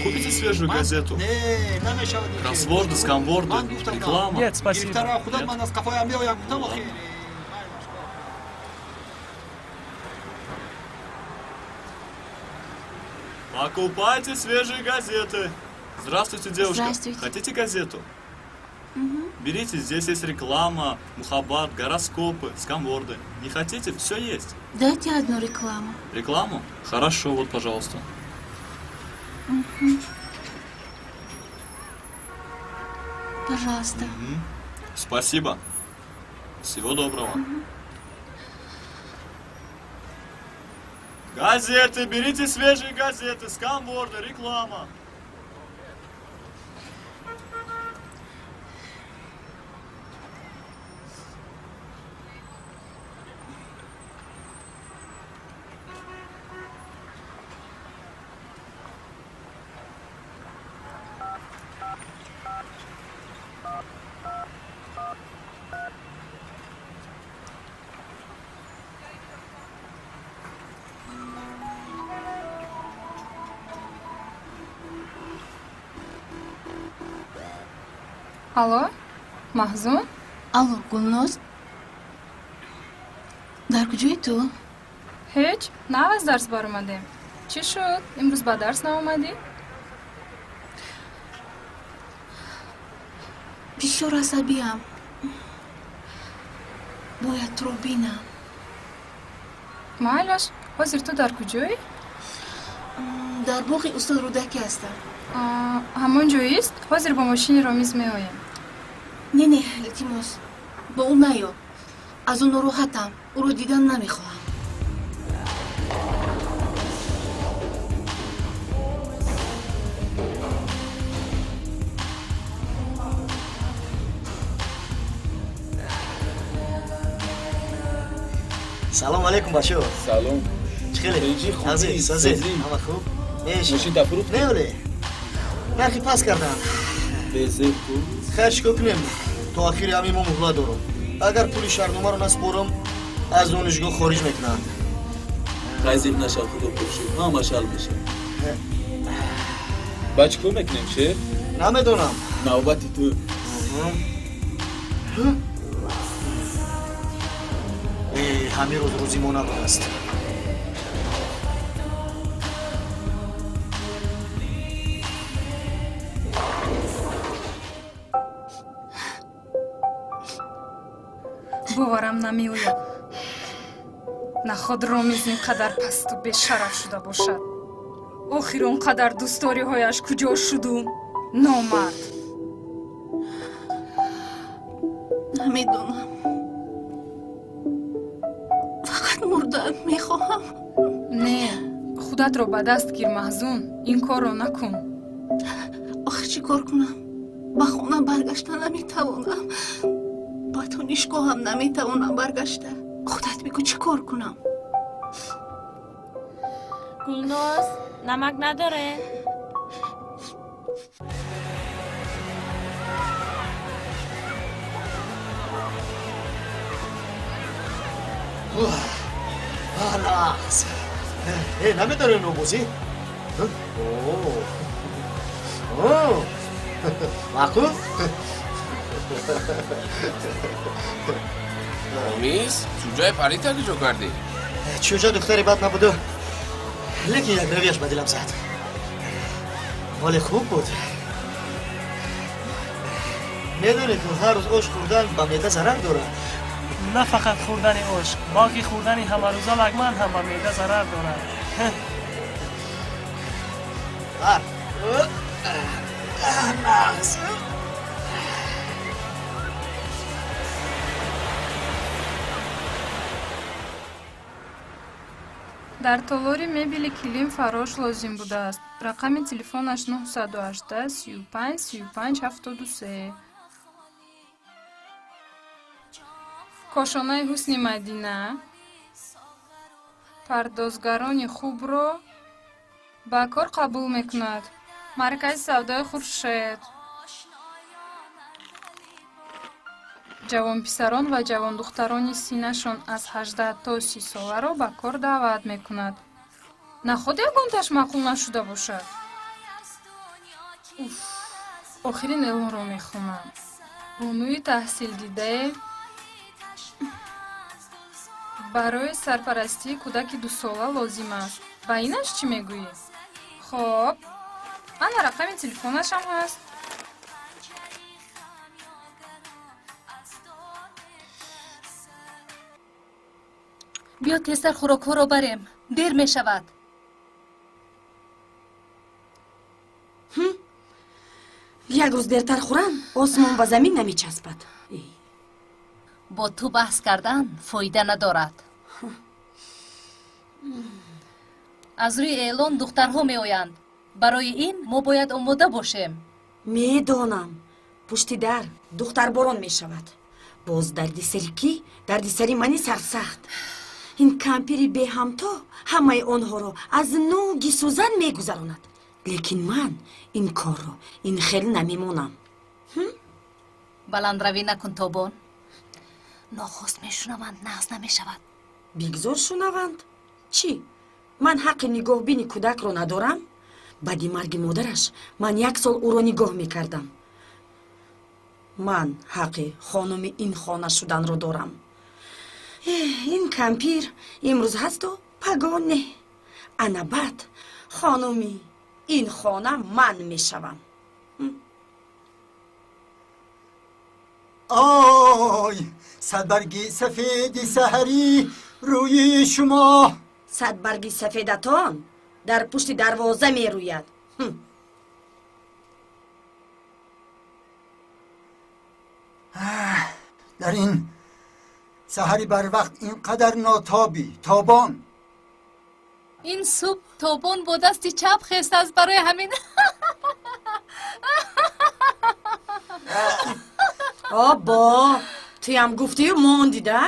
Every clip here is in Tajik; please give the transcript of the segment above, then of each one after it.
Купите свежую газету. Кроссворды, сканворды, реклама. Нет, спасибо. Нет? Покупайте свежие газеты. Здравствуйте, девушка. Здравствуйте. Хотите газету? Берите, здесь есть реклама, мухаббат, гороскопы, сканворды. Не хотите? Все есть. Дайте одну рекламу. Рекламу? Хорошо, вот, пожалуйста. Пожалуйста. Спасибо. Всего доброго. Газеты, берите свежие газеты, сканворды, реклама. Алло, Маҳзун? Алло, Гулноз? Дар куҷои ту? Ҳеҷ, нав аз дарс баромадем. Чӣ шуд, имрӯз ба дарс наомадӣ? Бисёр асабиам. Бояд туро бинам. Майлаш, ҳозир ту дар куҷоӣ? Дар боғи устод Рӯдакӣ ҳастам. Ҳамон ҷоист? Ҳозир бо мошини Ромиз меоем. Не, не, илтимос, бо ӯ наё. Аз ӯ нороҳатам, ӯро дидан намехоҳам. Салом алейкум, бачаҳо. Салом. Чӣ хеле? Инҷи хубӣ, Ҳазир, сазир. созӣ. Ҳама хуб? Неш. Мошин тафрухтӣ? Не, оле. Нархи пас кардам. Безеб ку. Хайр, чикор кунем? То ахири ҳамин мо муҳлат дорам. Агар пули шаҳрномаро наспорам, аз донишгоҳ хориҷ мекунанд. Хай, зеб нашав, худо пуршид. Ҳамаш ҳал мешавад. Ба чӣ кор мекунем, шеф? Намедонам. Навбати ту. Ҳамин рӯз рӯзи мо набудааст. Боварам намеояд, наход Ромиз ин қадар пасту бешараф шуда бошад. Охир он қадар дӯстдориҳояш куҷо шуду, номард? Намедонам. Фақат мурдан мехоҳам. Не, худатро ба даст гир, Маҳзун, ин корро накун. Охир чӣ кор кунам? Ба хона баргашта наметавонам. Ба донишгоҳам наметавонам баргашта. Худат бигӯ, чӣ кор кунам? Гулноз, намак надоре? Нағз. Намедонем нобозӣ? Маъқул? Ромиз, чӯҷаи парита куҷо кардӣ? Чӯҷа духтари бад набуду, лекин якравияш ба дилам зад. Вале хуб буд. Медонед, ҳар рӯз ош хӯрдан ба меъда зарар дорад. На фақат хӯрдани ош, балки хӯрдани ҳамарӯза лагман ҳам ба меъда зарар дорад. Бар. Нағз. Дар толори мебели килим фарош лозим будааст. Рақами телефонаш 918 35 35 73. Кошонаи ҳусни Мадина пардозгарони хубро ба кор қабул мекунад. Маркази савдои Хуршед ҷавонписарон ва ҷавондухтарони синнашон аз 18 то 30 соларо ба кор даъват мекунад. Наход ягонташ маъқул нашуда бошад. Уф, охирин эълонро мехонам. Бонуи таҳсилдидае барои сарпарастии кӯдаки дусола лозим аст. Ба инаш чӣ мегӯӣ? Хоб, ана рақами телефонашам ҳаст. Биё тезтар хӯрокҳоро барем, дер мешавад. Як рӯз дертар хӯрам, осмон ба замин намечаспад. Бо ту баҳс кардан фоида надорад. Аз рӯи эълон духтарҳо меоянд. Барои ин мо бояд омода бошем. Медонам, пушти дар духтарборон мешавад. Боз дарди сари кӣ? Дарди сари мани сарсахт. Ин кампири беҳамто ҳамаи онҳоро аз нӯги сӯзан мегузаронад. Лекин ман ин корро ин хел намемонам. Баландравӣ накун, Тобон. Нохост мешунаванд, нағз намешавад. Бигзор шунаванд. Чӣ? Ман ҳаққи нигоҳбини кӯдакро надорам? Баъди марги модараш ман як сол ӯро нигоҳ мекардам. Ман ҳаққи хонуми ин хона шуданро дорам. Ин кампир имрӯз ҳасту пагоҳ не. Ана баъд хонуми ин хона ман мешавам. Ой, садбарги сафеди саҳарӣ рӯи шумо. Садбарги сафедатон дар пушти дарвоза мерӯяд. Дар ин саҳари барвақт ин қадар нотобӣ, Тобон. Ин субҳ Тобон бо дасти чап хестааст, барои ҳамин. Обо, туям гуфтию мондида?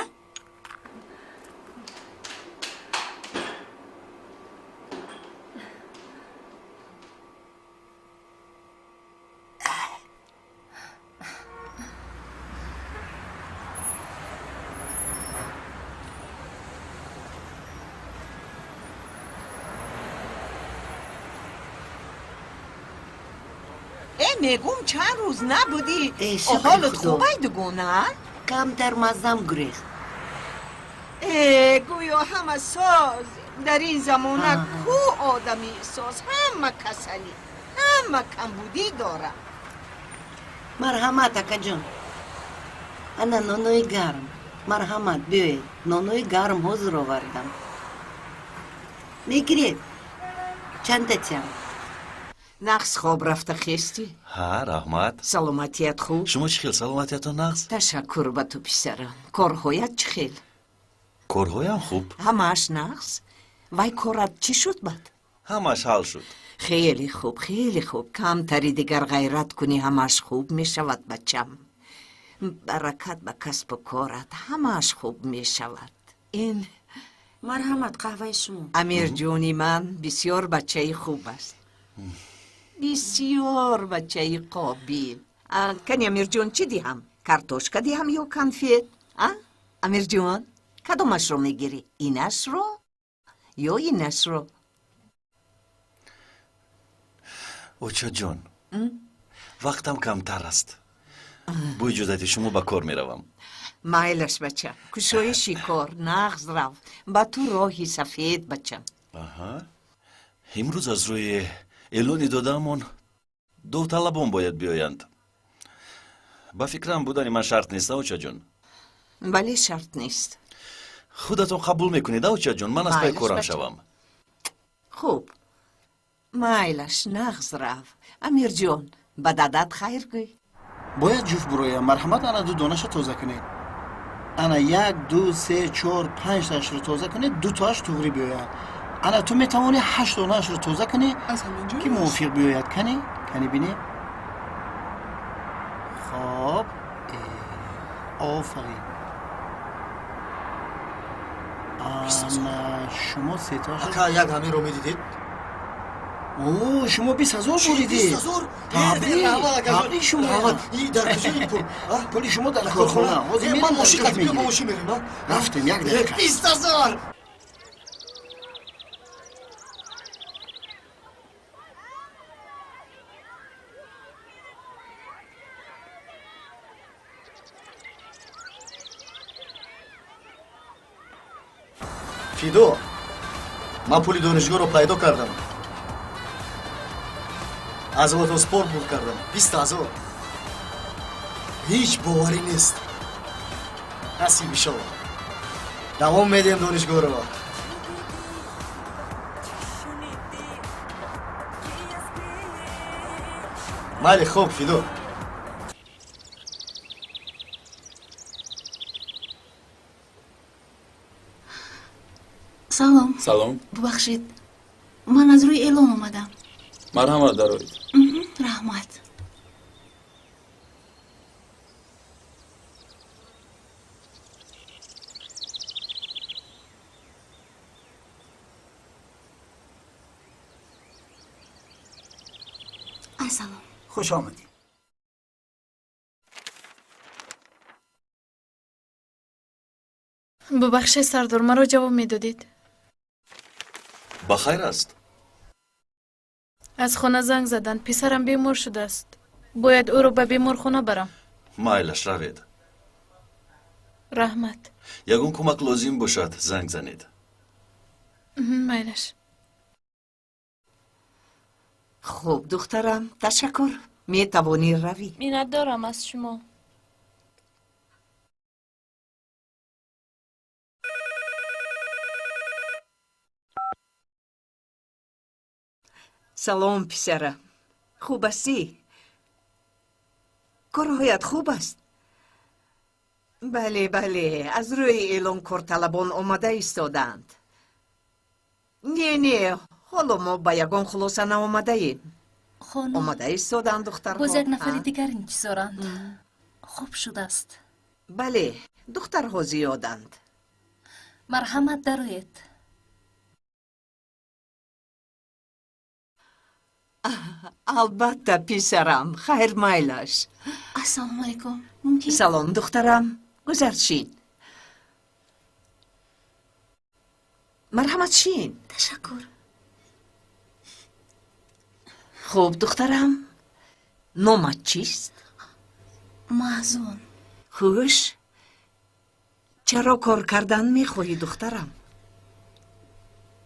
Мегум чанд рӯз набудӣ. Ҳолат хубай, дугона? Камтар маззам гурехт. Э, гӯё ҳама соз. Дар ин замона ку одами соз? Ҳама касалӣ, ҳама камбудӣ дорад. Марҳамат, акаҷон, ана нонои гарм. Марҳамат, биёед, нонои гарм ҳозир овардам. Мегиред? Чанда тиям? Нағз хоб рафта хестӣ? Ҳа, раҳмат. Саломатият хуб? Шумо чӣ хел, саломатиятон нағз? Ташаккур ба ту, писарам. Корҳоят чӣ хел? Корҳоям хуб. Ҳамааш нағз? Вай корат чӣ шуд бад? Ҳамааш ҳал шуд. Хеле хуб, хеле хуб. Камтари дигар ғайрат кунӣ, ҳамааш хуб мешавад, бачам. Баракат ба касбу корат, ҳамааш хуб мешавад. Ин Марҳамат, қаҳваи шумо. Амирҷони ман бисёр бачаи хуб аст, бисёр бачаи қобил. Кани, Амирҷон, чӣ диҳам? Картошка диҳам ё конфет? А, Амирҷон, кадомашро мегирӣ, инашро ё инашро? Очаҷон, вақтам камтар аст. Бо иҷозати шумо ба кор меравам. Майлаш, бача, кушоиши кор нағз рав. Ба ту роҳи сафед, бачам. Аҳа, имрӯз аз рӯи эълони додаамон довталабон бояд биёянд. Ба фикрам, будани ман шарт нест, очаҷон? Бале, шарт нест. Худатон қабул мекунед, очаҷон? Ман аз пай Майлаш, корам бача. шавам. Хуб, майлаш, нағз рав, Амирҷон. Ба дадат хайр гӯй. Бояд ҷуфт буроям. Марҳамат, ана ду донаша тоза кунед. Ана як, ду, се, чор, панҷтаашро тоза кунед, дутоаш туғрӣ биёяд. Ана ту метавонӣ ҳашт донаашро тоза кунӣ, ки мувофиқ биёяд. Кани, кани, бинӣ. Хоб, офарин. Ана шумо сетоаш. Ака, як ҳаминро медидед? О, шумо 20 000 буридед. 20 000? Табрик, табрик шумо. Дар куҷо ин пул? Пули шумо дар корхона. Ҳозир Ман мерем, мошин дар ҷуфт қати биё, бо мегирем. мошин мерем. Рафтем, як дақиқа. 20 000! Фидо, ман пули донишгоҳро пайдо кардам. Аз Лотоспор пул кардам. 20 000. Ҳеҷ боварӣ нест. Насиб иншолло. Давом медиҳем донишгоҳро. Майли, хоб, Фидо. Салом. Салом. Бубахшед, ман аз рӯи эълон омадам. Марҳамат, дароед. Раҳмат. Ассалом. Хуш омадед. Бубахшед, сардор, маро ҷавоб медодед. Ба хайр аст? Аз хона занг заданд, писарам бемор шудааст, бояд ӯро ба беморхона барам. Майлаш, равед. Раҳмат. Ягон кӯмак лозим бошад, занг занед. Майлаш. Хуб, духтарам, ташаккур, метавонӣ равӣ. Миннатдорам аз шумо. Салом, писарам, хуб ҳастӣ? Корҳоят хуб аст? Бале, бале, аз рӯи эълон корталабон омада истодаанд. Не, не, ҳоло мо ба ягон хулоса наомадаем. Хонум, омада истодаанд духтарҳо. Боз як нафари дигар интизоранд. Хуб шудааст. Бале, духтарҳо зиёданд. Марҳамат, дароед. Албатта, писарам, хайр, майлаш. Ассалому алайкум, мумкин? Салом, духтарам, гузар, шин. Марҳамат, шин. Ташаккур. Хуб, духтарам, номат чист? Маҳзун. Хуш, чаро кор кардан мехоҳӣ, духтарам?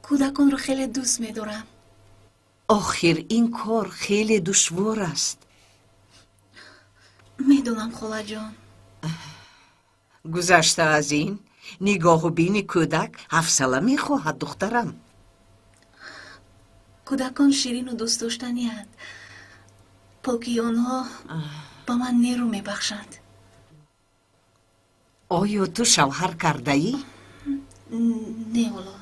Кӯдаконро хеле дӯст медорам. Охир ин кор хеле душвор аст. Медонам, холаҷон. Гузашта аз ин, нигоҳубини кӯдак ҳафсала мехоҳад, духтарам. Кӯдакон ширину дӯстдоштанианд. Покии онҳо ба ман нерӯ мебахшанд. Оё ту шавҳар кардаӣ? Не, ҳоло.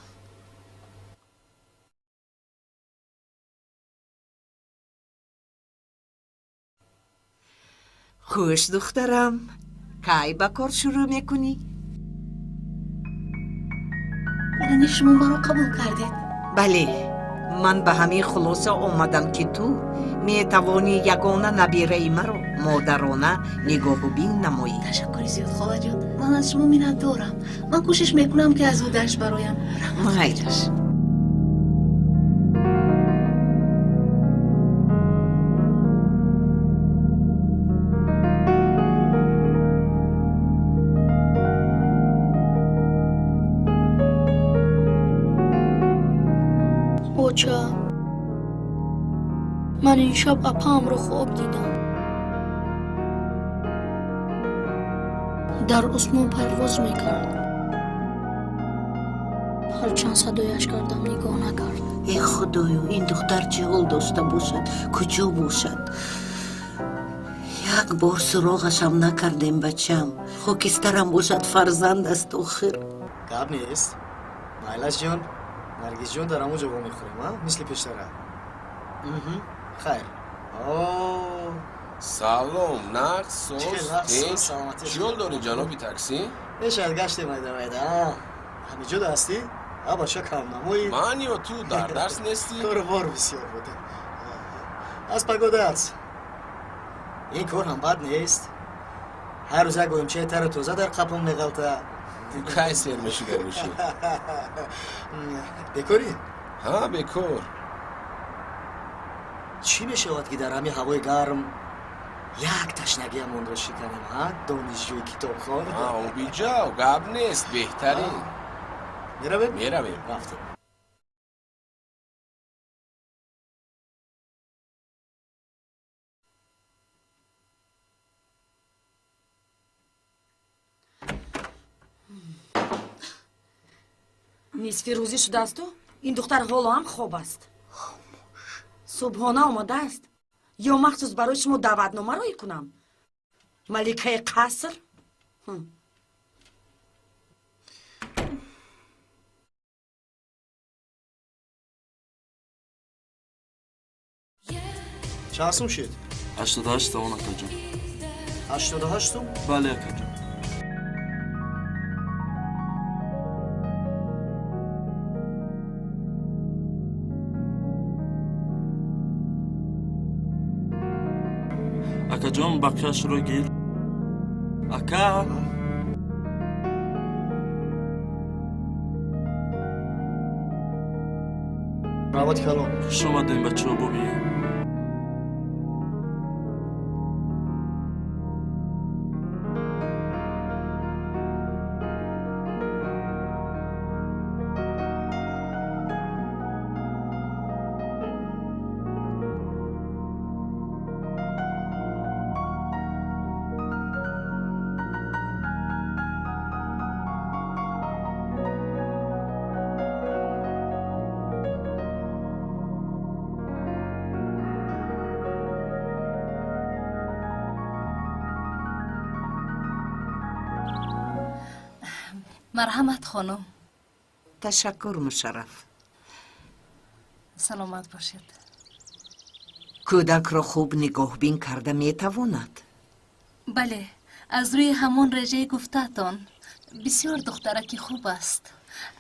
Хуш, духтарам, кай ба кор шурӯъ мекунӣ? Яъне шумо маро қабул кардед? Бале, ман ба ҳамин хулоса омадам, ки ту метавонӣ ягона набираи маро модарона нигоҳубин намоӣ. Ташаккури зиёд, холаҷон, ман аз шумо миннатдорам. Ман кӯшиш мекунам, ки аз ӯдаш бароям. Майлаш. Оча, ман ин шаб апаамро хоб дидам, дар осмон парвоз мекард. Ҳарчанд садояш кардам, нигоҳ накард. Э худоё, ин духтар чӣ ҳол дошта бошад, куҷо бошад? Як бор суроғашам накардем. Бачам, хокистарам бошад, фарзанд аст охир. Гап нест, майлаш ҷон, Наргизҷон, дар ҳамон ҷо вомехӯрем, а, мисли пештара. Хайр. Салом, нағз, соз, тинч? Саломатӣ. Чӣ ҳол дорӣ, ҷаноби таксӣ? Мешавад, гаштем майда майда. Ҳамиҷо ҳастӣ, а, бача камнамои? Ман ё ту дар дарс нестӣ? Кору бор бисёр буд. Аз пагодац ин кор ҳам бад нест. Ҳар рӯз як оимчаи тару тоза дар қапом меғалта. Ту кай сер мешуда бошӣ? Бекорӣ? Ҳа, бекор. Чӣ мешавад, ки дар ҳамин ҳавои гарм як ташнагиамонро шиканем, а, донишҷӯи китобхон? Обиҷав, гап нест, беҳтарин. Меравем? Меравем. Рафтем. Нисфи рӯзӣ шудаасту ин духтар ҳоло ҳам хоб аст. Субҳона омадааст ё махсус барои шумо даъватнома роӣ кунам? Маликаи қаср? Чанд сум шуд? 88 сомон, акаҷон. 88 сум? Бале, акаҷон. Акаҷон, бақияшро гир. Ака! Раҳмати калон. Хуш омадем, бачаҳо, бобӣ. Марҳамат, хонум. Ташаккур, Мушарраф. Саломат бошед. Кӯдакро хуб нигоҳбин карда метавонад? Бале, аз рӯи ҳамон режаи гуфтаатон. Бисёр духтараки хуб аст.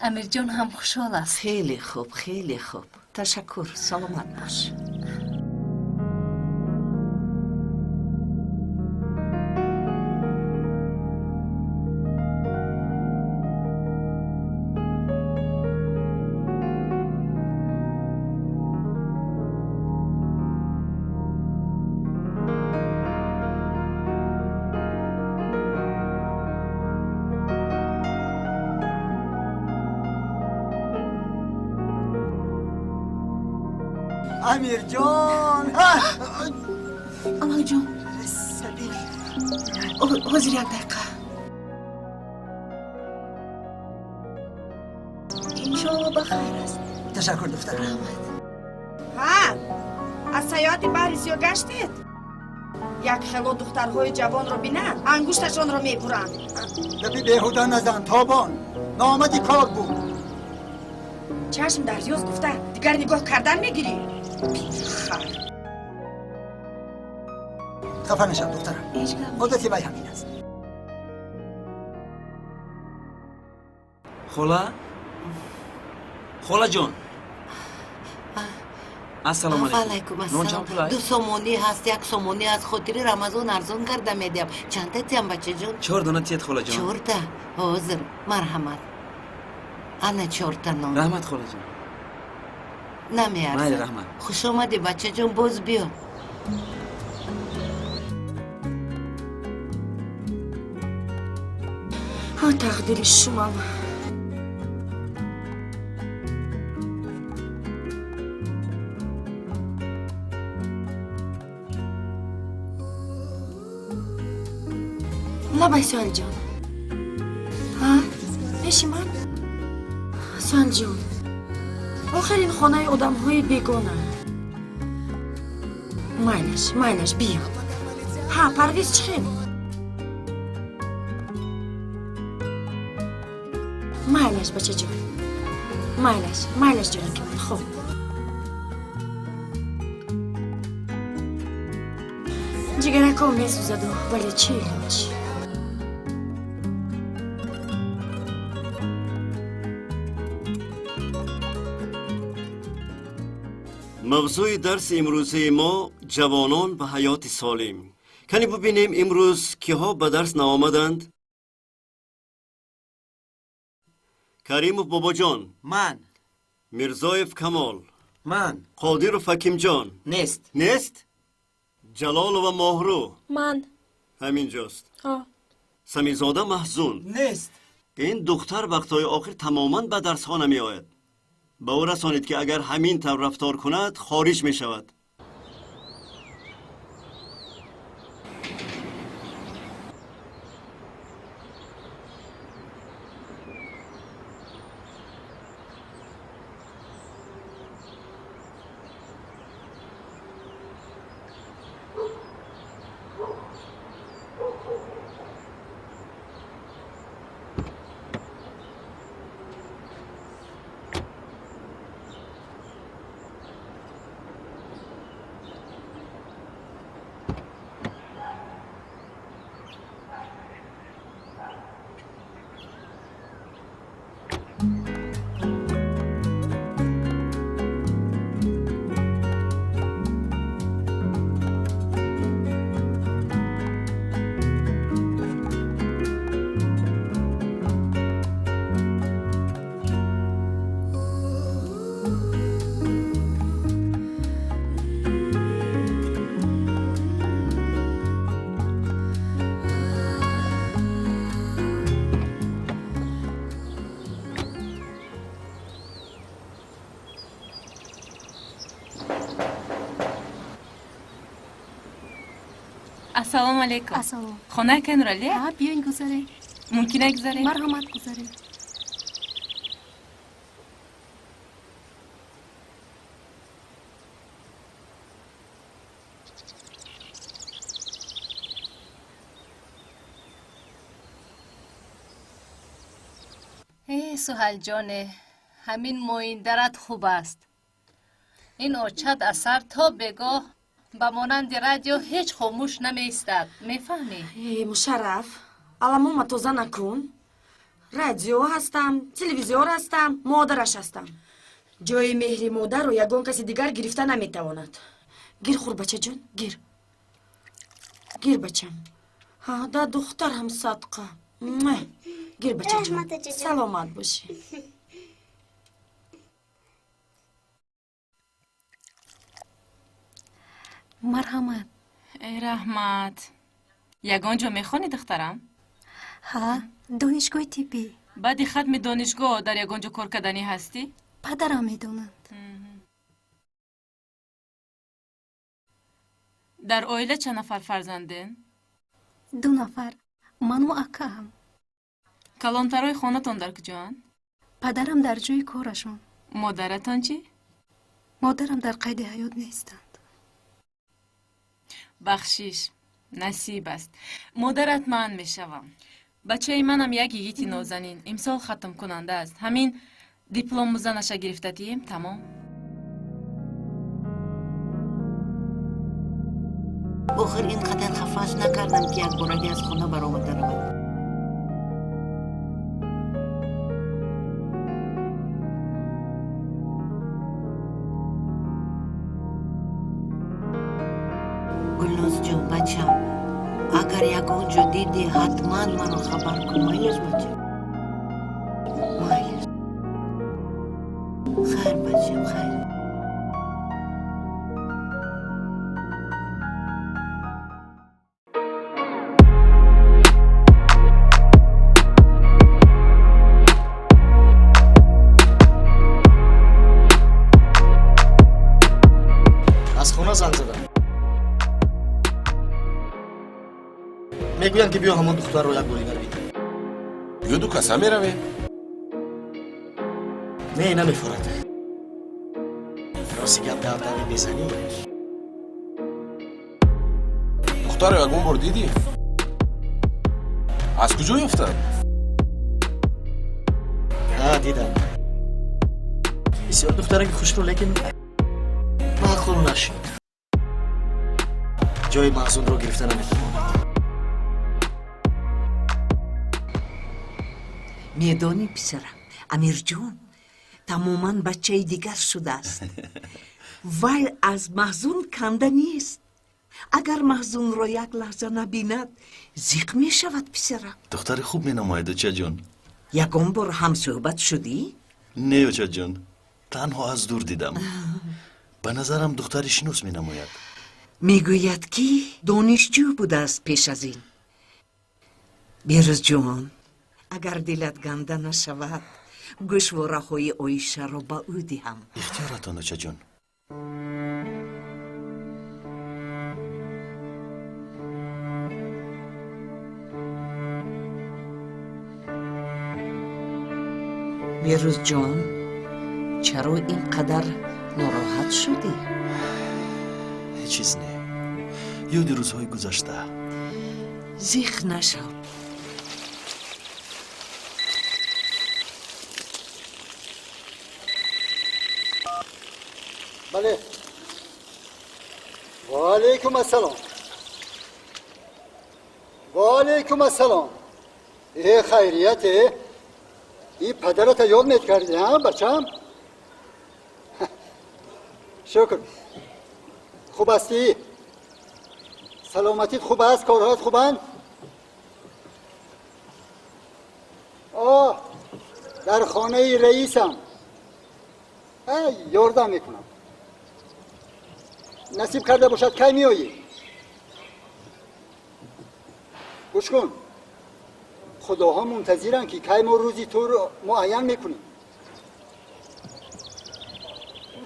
Амирҷон ҳам хушҳол аст. Хеле хуб, хеле хуб. Ташаккур, саломат бош. Амирҷон! Амакҷон, Сабир. Ҳозир як дақиқа. Иншоалло ба хайр аст. Ташаккур, духтарам. Ҳа, аз саёҳати баҳри сиё гаштед? Як хело духтарҳои ҷавонро бинанд, ангушташонро мебуранд. Гапи беҳуда назан, Тобон. Ноомади кор буд. Чашм дар ёз гуфта, дигар нигоҳ кардан мегирӣ? Пирхар. Хафа нашав, духтарам. Одати вай ҳамин аст. Хола? Холаҷон. Ассалому алайкум. Нон чанд пул аст? Ду сомонӣ ҳаст, як сомонӣ аз хотири Рамазон арзон карда медиҳам. Чанда тиям, бачаҷон? Чор дона тиед, холаҷон. Чорта? Ҳозир, марҳамат. Ана чорта нон. Раҳмат, холаҷон. Намеарзад. Майли, раҳмат. Хуш омадӣ, бачаҷон, боз биё. Тақдири шумам. Лабай, Суҳайлҷон. Ҳа, пеши ман? Суҳайлҷон, охир ин хонаи одамҳои бегона. Майлаш, майлаш, биё. Ҳа, Парвиз чӣ хел? Майлаш, бачаҷон. Майлаш, майлаш, ҷонаки ман, хуб. Ҷигараком месӯзаду, вале чӣ илоҷ? Мавзӯи дарси имрӯзаи мо ҷавонон ва ҳаёти солим. Кани бубинем имрӯз киҳо ба дарс наомаданд? Каримов Бобоҷон. Ман. Мирзоев Камол. Ман. Қодиров Ҳакимҷон. Нест. Нест? Ҷалолова Моҳрӯ. Ман. Ҳамин ҷост. Ҳо. Самизода Маҳзун. Нест. Ки ин духтар вақтҳои охир тамоман ба дарсҳо намеояд. Ба ӯ расонед, ки агар ҳамин тавр рафтор кунад, хориҷ мешавад. Ассалому алайкум. Ассалом. Хонаи кай Нуралия? Ҳа, биёин, гузарем. Мумкина гузарем? Марҳамат, гузарем. Э, Суҳайлҷоне, ҳамин моиндарат хуб аст. Ин очат аз сар то бегоҳ ба монанди радио ҳеҷ хомӯш намеистад, мефаҳмӣ? Э, Мушарраф, аламома тоза накун. Радио ҳастам, телевизор ҳастам, модараш ҳастам. Ҷои меҳри модарро ягон каси дигар гирифта наметавонад. Гир, хӯр, бачаҷон, гир. Гир, бачам. Ҳа, да духтарам садқа. Гир, бачаҷон. Саломат бошӣ. Марҳамат. Э, раҳмат. Ягон ҷо мехонӣ, духтарам? Ҳа, донишгоҳи тиббӣ. Баъди хатми донишгоҳ дар ягон ҷо кор карданӣ ҳастӣ? Падарам медонанд. Дар оила чанд нафар фарзанден? 2 нафар, ману акаам. Калонтарои хонатон дар куҷоанд? Падарам дар ҷои корашон. Модаратон чӣ? Модарам дар қайди ҳаёт нестанд. Бахшиш, насиб аст. Модарат ман мешавам. Бачаи манам як йигити нозанин, имсол хатмкунанда аст. Ҳамин диплому занаша гирифта диҳем, тамом. Охир ин қадар хафааш накардам, ки якбораги аз хона баромада равад. Гулнозҷон, бачам, агар ягон ҷо дидӣ, ҳатман маро хабар кун. Майлаш, бачам? Майлаш. Хайр, бачам, хайр. Аз хона занг задам. Мегӯянд, ки биё, ҳамон духтарро як бори дигар бинем. Биё, ду каса меравем. Не, намефорад. Рости гап, давдави безанӣ. Духтаро ягон бор дидӣ? Аз куҷо ёфтад? Ҳа, дидам. Бисёр духтараки хушрӯ, лекин маъқул нашуд. Ҷои маҳзунро гирифта наметавонад. Медонӣ, писарам, Амирҷон тамоман бачаи дигар шудааст. Вай аз маҳзун канда нест. Агар маҳзунро як лаҳза набинад, зиқ мешавад, писарам. Духтари хуб менамояд, очаҷон. Ягон бор ҳамсӯҳбат шудӣ? Не, очаҷон, танҳо аз дур дидам. Ба назарам духтари шинос менамояд. Мегӯяд, ки донишҷӯ будааст пеш аз ин. Берӯзҷон, Агар дилат ганда нашавад, гӯшвораҳои Оишаро ба ӯ диҳам. Ихтиёратон, очаҷон. Берӯзҷон, чаро ин қадар нороҳат шудӣ? Ҳеҷ чиз не, ёди рӯзҳои гузашта. Зих нашав. Бале, ва алайкум ассалом, ва алайкум ассалом. Э, хайрияте? И падарата ёд мекарди, а, бачам? Шукр, хуб ҳастӣ? Саломатит хуб аст? Корҳоят хубанд? О, дар хонаи раисам ёрдам мекунам. Насиб карда бошад, кай меоӣ? Гӯш кун, худоҳо мунтазиранд, ки кай мо рӯзи туро муайян мекунем.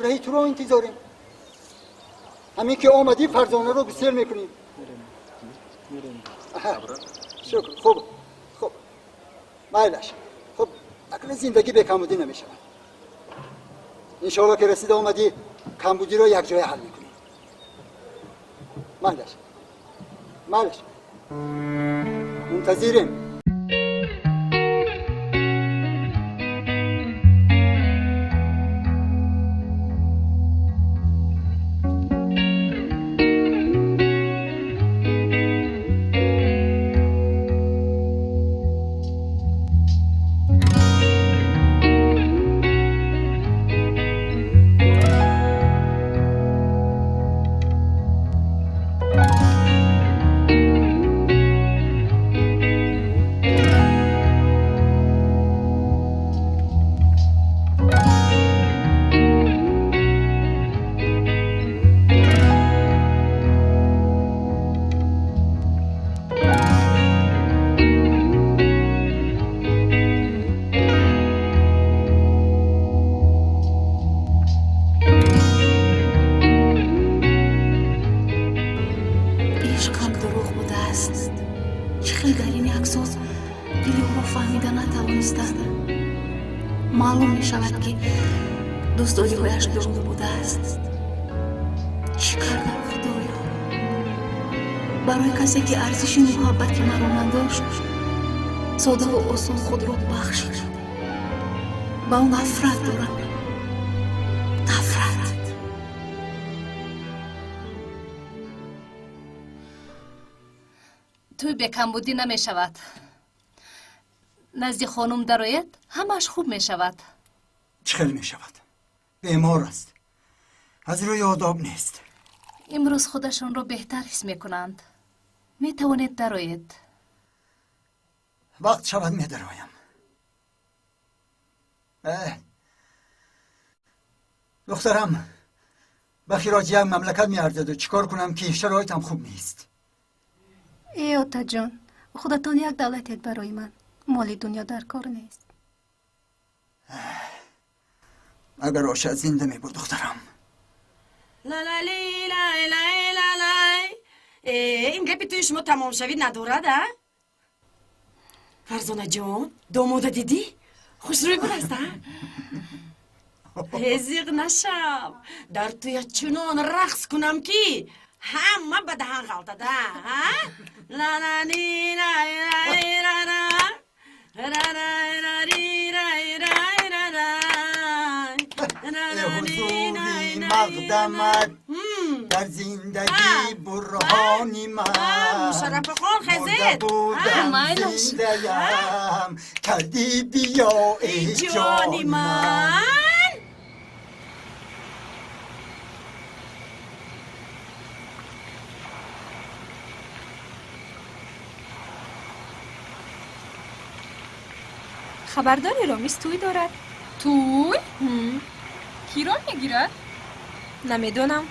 Раҳи туро интизорем. Ҳамин ки омадӣ, Фарзонаро гусел мекунем. Шукр, хуб, хуб, майлаш. Хуб, акнун зиндагӣ бекамбудӣ намешавад. Иншоалло, ки расида омадӣ, камбудиро якҷоя ҳал мекунем. Майлаш, майлаш, мунтазирем. Ишқам дурӯғ будааст. Чӣ хел дар ин як сол дили ӯро фаҳмида натавонистам? Маълум мешавад, ки дӯстдориҳояш дурӯғ будааст. Чӣ кардам, Худоё? Барои касе, ки арзиши муҳаббати маро надошт, содаву осон худро бахшид. Ба ӯ нафрат дорам, нафрат. Тӯй бекамбудӣ намешавад. Назди хонум дарояд, ҳамааш хуб мешавад. Чӣ хел мешавад? Бемор аст, аз рӯи одоб нест. Имрӯз худашонро беҳтар ҳис мекунанд, метавонед дароед. Вақт шавад, медароям. Духтарам ба хироҷи як мамлакат меарзаду чӣ кор кунам, ки шароитам хуб нест. Э, отаҷон, худатон як давлатед барои ман. Моли дунё дар кор нест. Агар оша зинда мебуд, духтарам. Лалалилайлайлалай. Ин гапи тӯи шумо тамомшавӣ надорад, а, Фарзонаҷон? Домода дидӣ, хушрӯй будаст, а? Зиқ нашав, дар тӯя чунон рақс кунам, ки ҳама ба даҳан ғалтада. Лалалилайлайлала. Рарайрарирайрайрарай. Ҳузури мақдамат дар зиндагӣ бурҳони ман. Мушаррафахон, хезед. Будам, зиндаям кардӣ, биё, эй ҷони ман. Хабардори, Ромиз тӯй дорад. Тӯй киро мегирад? Намедонам,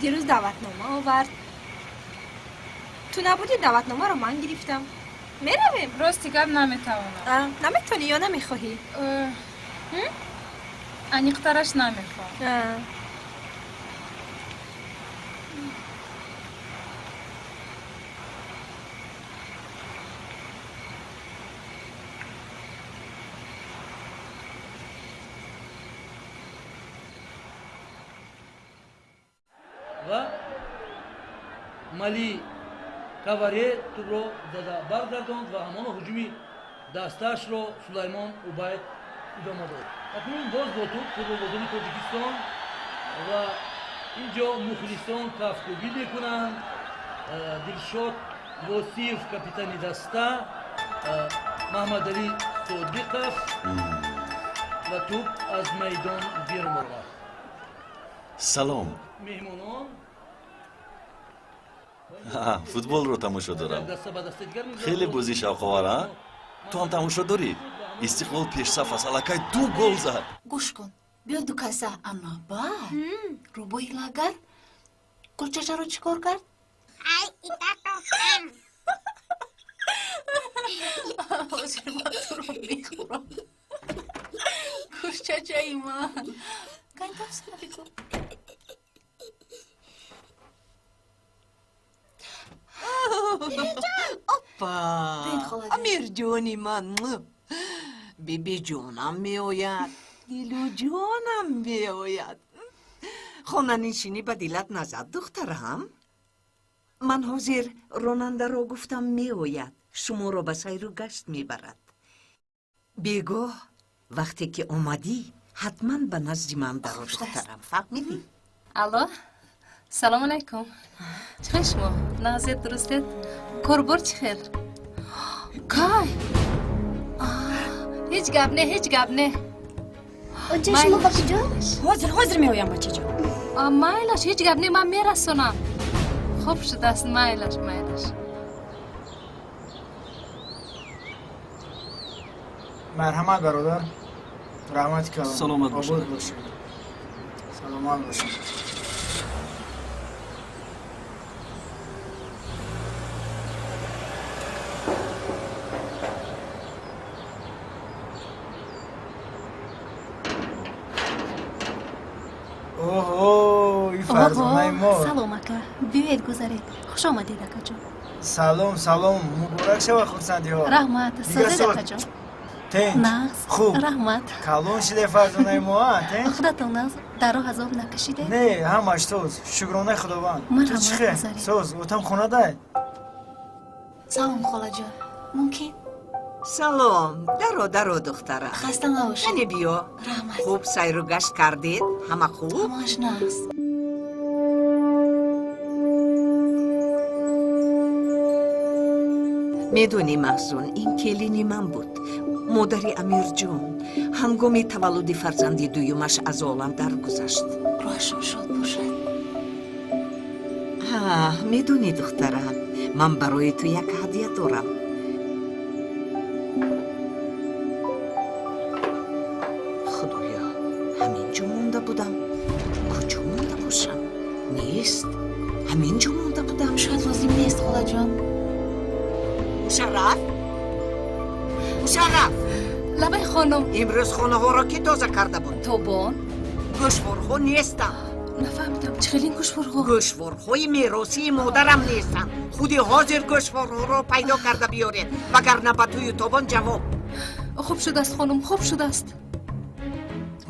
дирӯз даъватнома овард. Ту набудӣ, даъватномаро ман гирифтам. Меравем? Рости гап, наметавонам. Наметавонӣ ё намехоҳӣ? Аниқтараш, намехоҳам. Ва Мали Каваре тӯбро зада баргардонд ва ҳамоно ҳуҷуми дастаашро Сулаймон Убайд идома дод. Акнун боз бо тӯб футболбозони Тоҷикистон ва ин ҷо мухлисон кафкӯбӣ мекунанд. Дилшод Восиев, капитани даста, Маҳмадалӣ Содиқов, ва тӯб аз майдон берун баромад. Салом. Меҳмонон. Футболро тамошо дорам. Даста ба дастаи дигар мегузарад. Хеле бозӣ шавқовар, а? Ту ҳам тамошо дорӣ? Истиқлол пешсаф аст, аллакай ду гол зад. Гӯш кун, биё дукаса. Ана ба рӯбоҳи лагар гулчачаро чӣ кор кард? Ҳозир ман туро мехӯрам, гӯшчачаи ман. Кани, тафсира бигӯ. Опа, Амирҷони ман, бибиҷонам меояд, дилуҷонам меояд. Хонанишинӣ ба дилат назад, духтарам. Ман ҳозир ронандаро гуфтам, меояд, шуморо ба сайру гашт мебарад. Бегоҳ вақте ки омадӣ, ҳатман ба назди ман даро, духтарам, фаҳмидӣ? Алло, салому алайкум. Чӣ хел шумо? Нағзед, дурустед? Корбор чӣ хел? Кай? Ҳеҷ гап не, ҳеҷ гап не. Оҷа, шумо ба куҷо? Ҳозир, ҳозир меоям, бачаҷон. Майлаш, ҳеҷ гап не, ман мерасонам. Хуб шудааст, майлаш, майлаш. Марҳамат, бародар, раҳмати калон. Саломат бошед. Обод бошед, саломат бошед. Оҳо, ин фарзонаи мо. Салом, ака, биёед, гузаред. Хуш омадед, акаҷон. Салом, салом, муборак шава хурсандиҳо. Раҳмат. Дигар созед сол акаҷон? Тинч? Нағз. Хуб. Раҳмат. Калон шиде фарзонаи мо, а, тинч? Худатон нағз? Дар роҳ азоб накашидед? Не, ҳамаш соз, шукронаи Худованд. Ту Марҳамат, чӣ хел? гузаред. Соз, отам хонадай? Салом, холаҷон, мумкин? Салом, даро, даро, духтарам. Хаста набошед. Яне биё. Раҳмат. Хуб сайру гашт кардед? Ҳама хуб? Ҳамааш нағз. Медонӣ, Маҳзун, ин келини ман буд, модари Амирҷон. Ҳангоми таваллуди фарзанди дуюмаш аз олам даргузашт. Рӯҳашон шод бошад. Ҳа, медонӣ, духтарам, ман барои ту як ҳадя дорам. Худоё, ҳамин ҷо монда будам. Куҷо монда бошам? Нест, ҳамин ҷо монда будам. Шояд лозим нест, холаҷон. Мушарраф, Мушарраф! Лабай, хонум. Имрӯз хонаҳоро кӣ тоза карда буд? Тобон. Гӯшворҳо нестанд. Нафаҳмидам, чӣ хел ин гӯшворҳо? Гӯшворҳои меросии модарам нестанд. Худи ҳозир гӯшворҳоро пайдо карда биёред, вагарна ба тую Тобон ҷавоб. Хуб шудааст, хонум, хуб шудааст.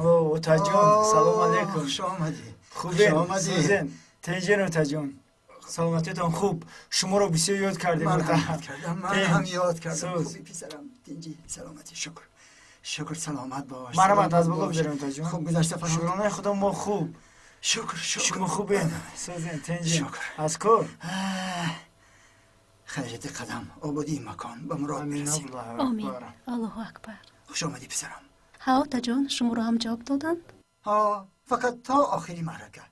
О, отаҷон, салом алейкум. Хуш омадӣ. Хубен? Хуш омадӣ. Сӯзен, тинҷен, отаҷон? Саломатитон хуб? Шуморо бисёр ёд кардем. Ман ота. ҳам ёд кардам, ман Тинҷ, ҳам ёд кардам. соз. Хуби, писарам? Тинҷи, саломатӣ, шукр, шукр, саломат бош. Марҳамат, аз саломат боло бош. бигзарем, отаҷон. Хуб гузашта фарҳод? Шукронаи Худо, мо хуб. Шукр, шукр. Шумо хубен? Сӯзен, тинҷен? Шукр. Аз кор? Хайрияти қадам, ободии макон, ба мурод бирасем. Омин, Аллоҳу акбар. Хуш омадӣ, писарам. Ҳа, отаҷон, шуморо ҳам ҷавоб доданд? Ҳо, фақат то охири маърака.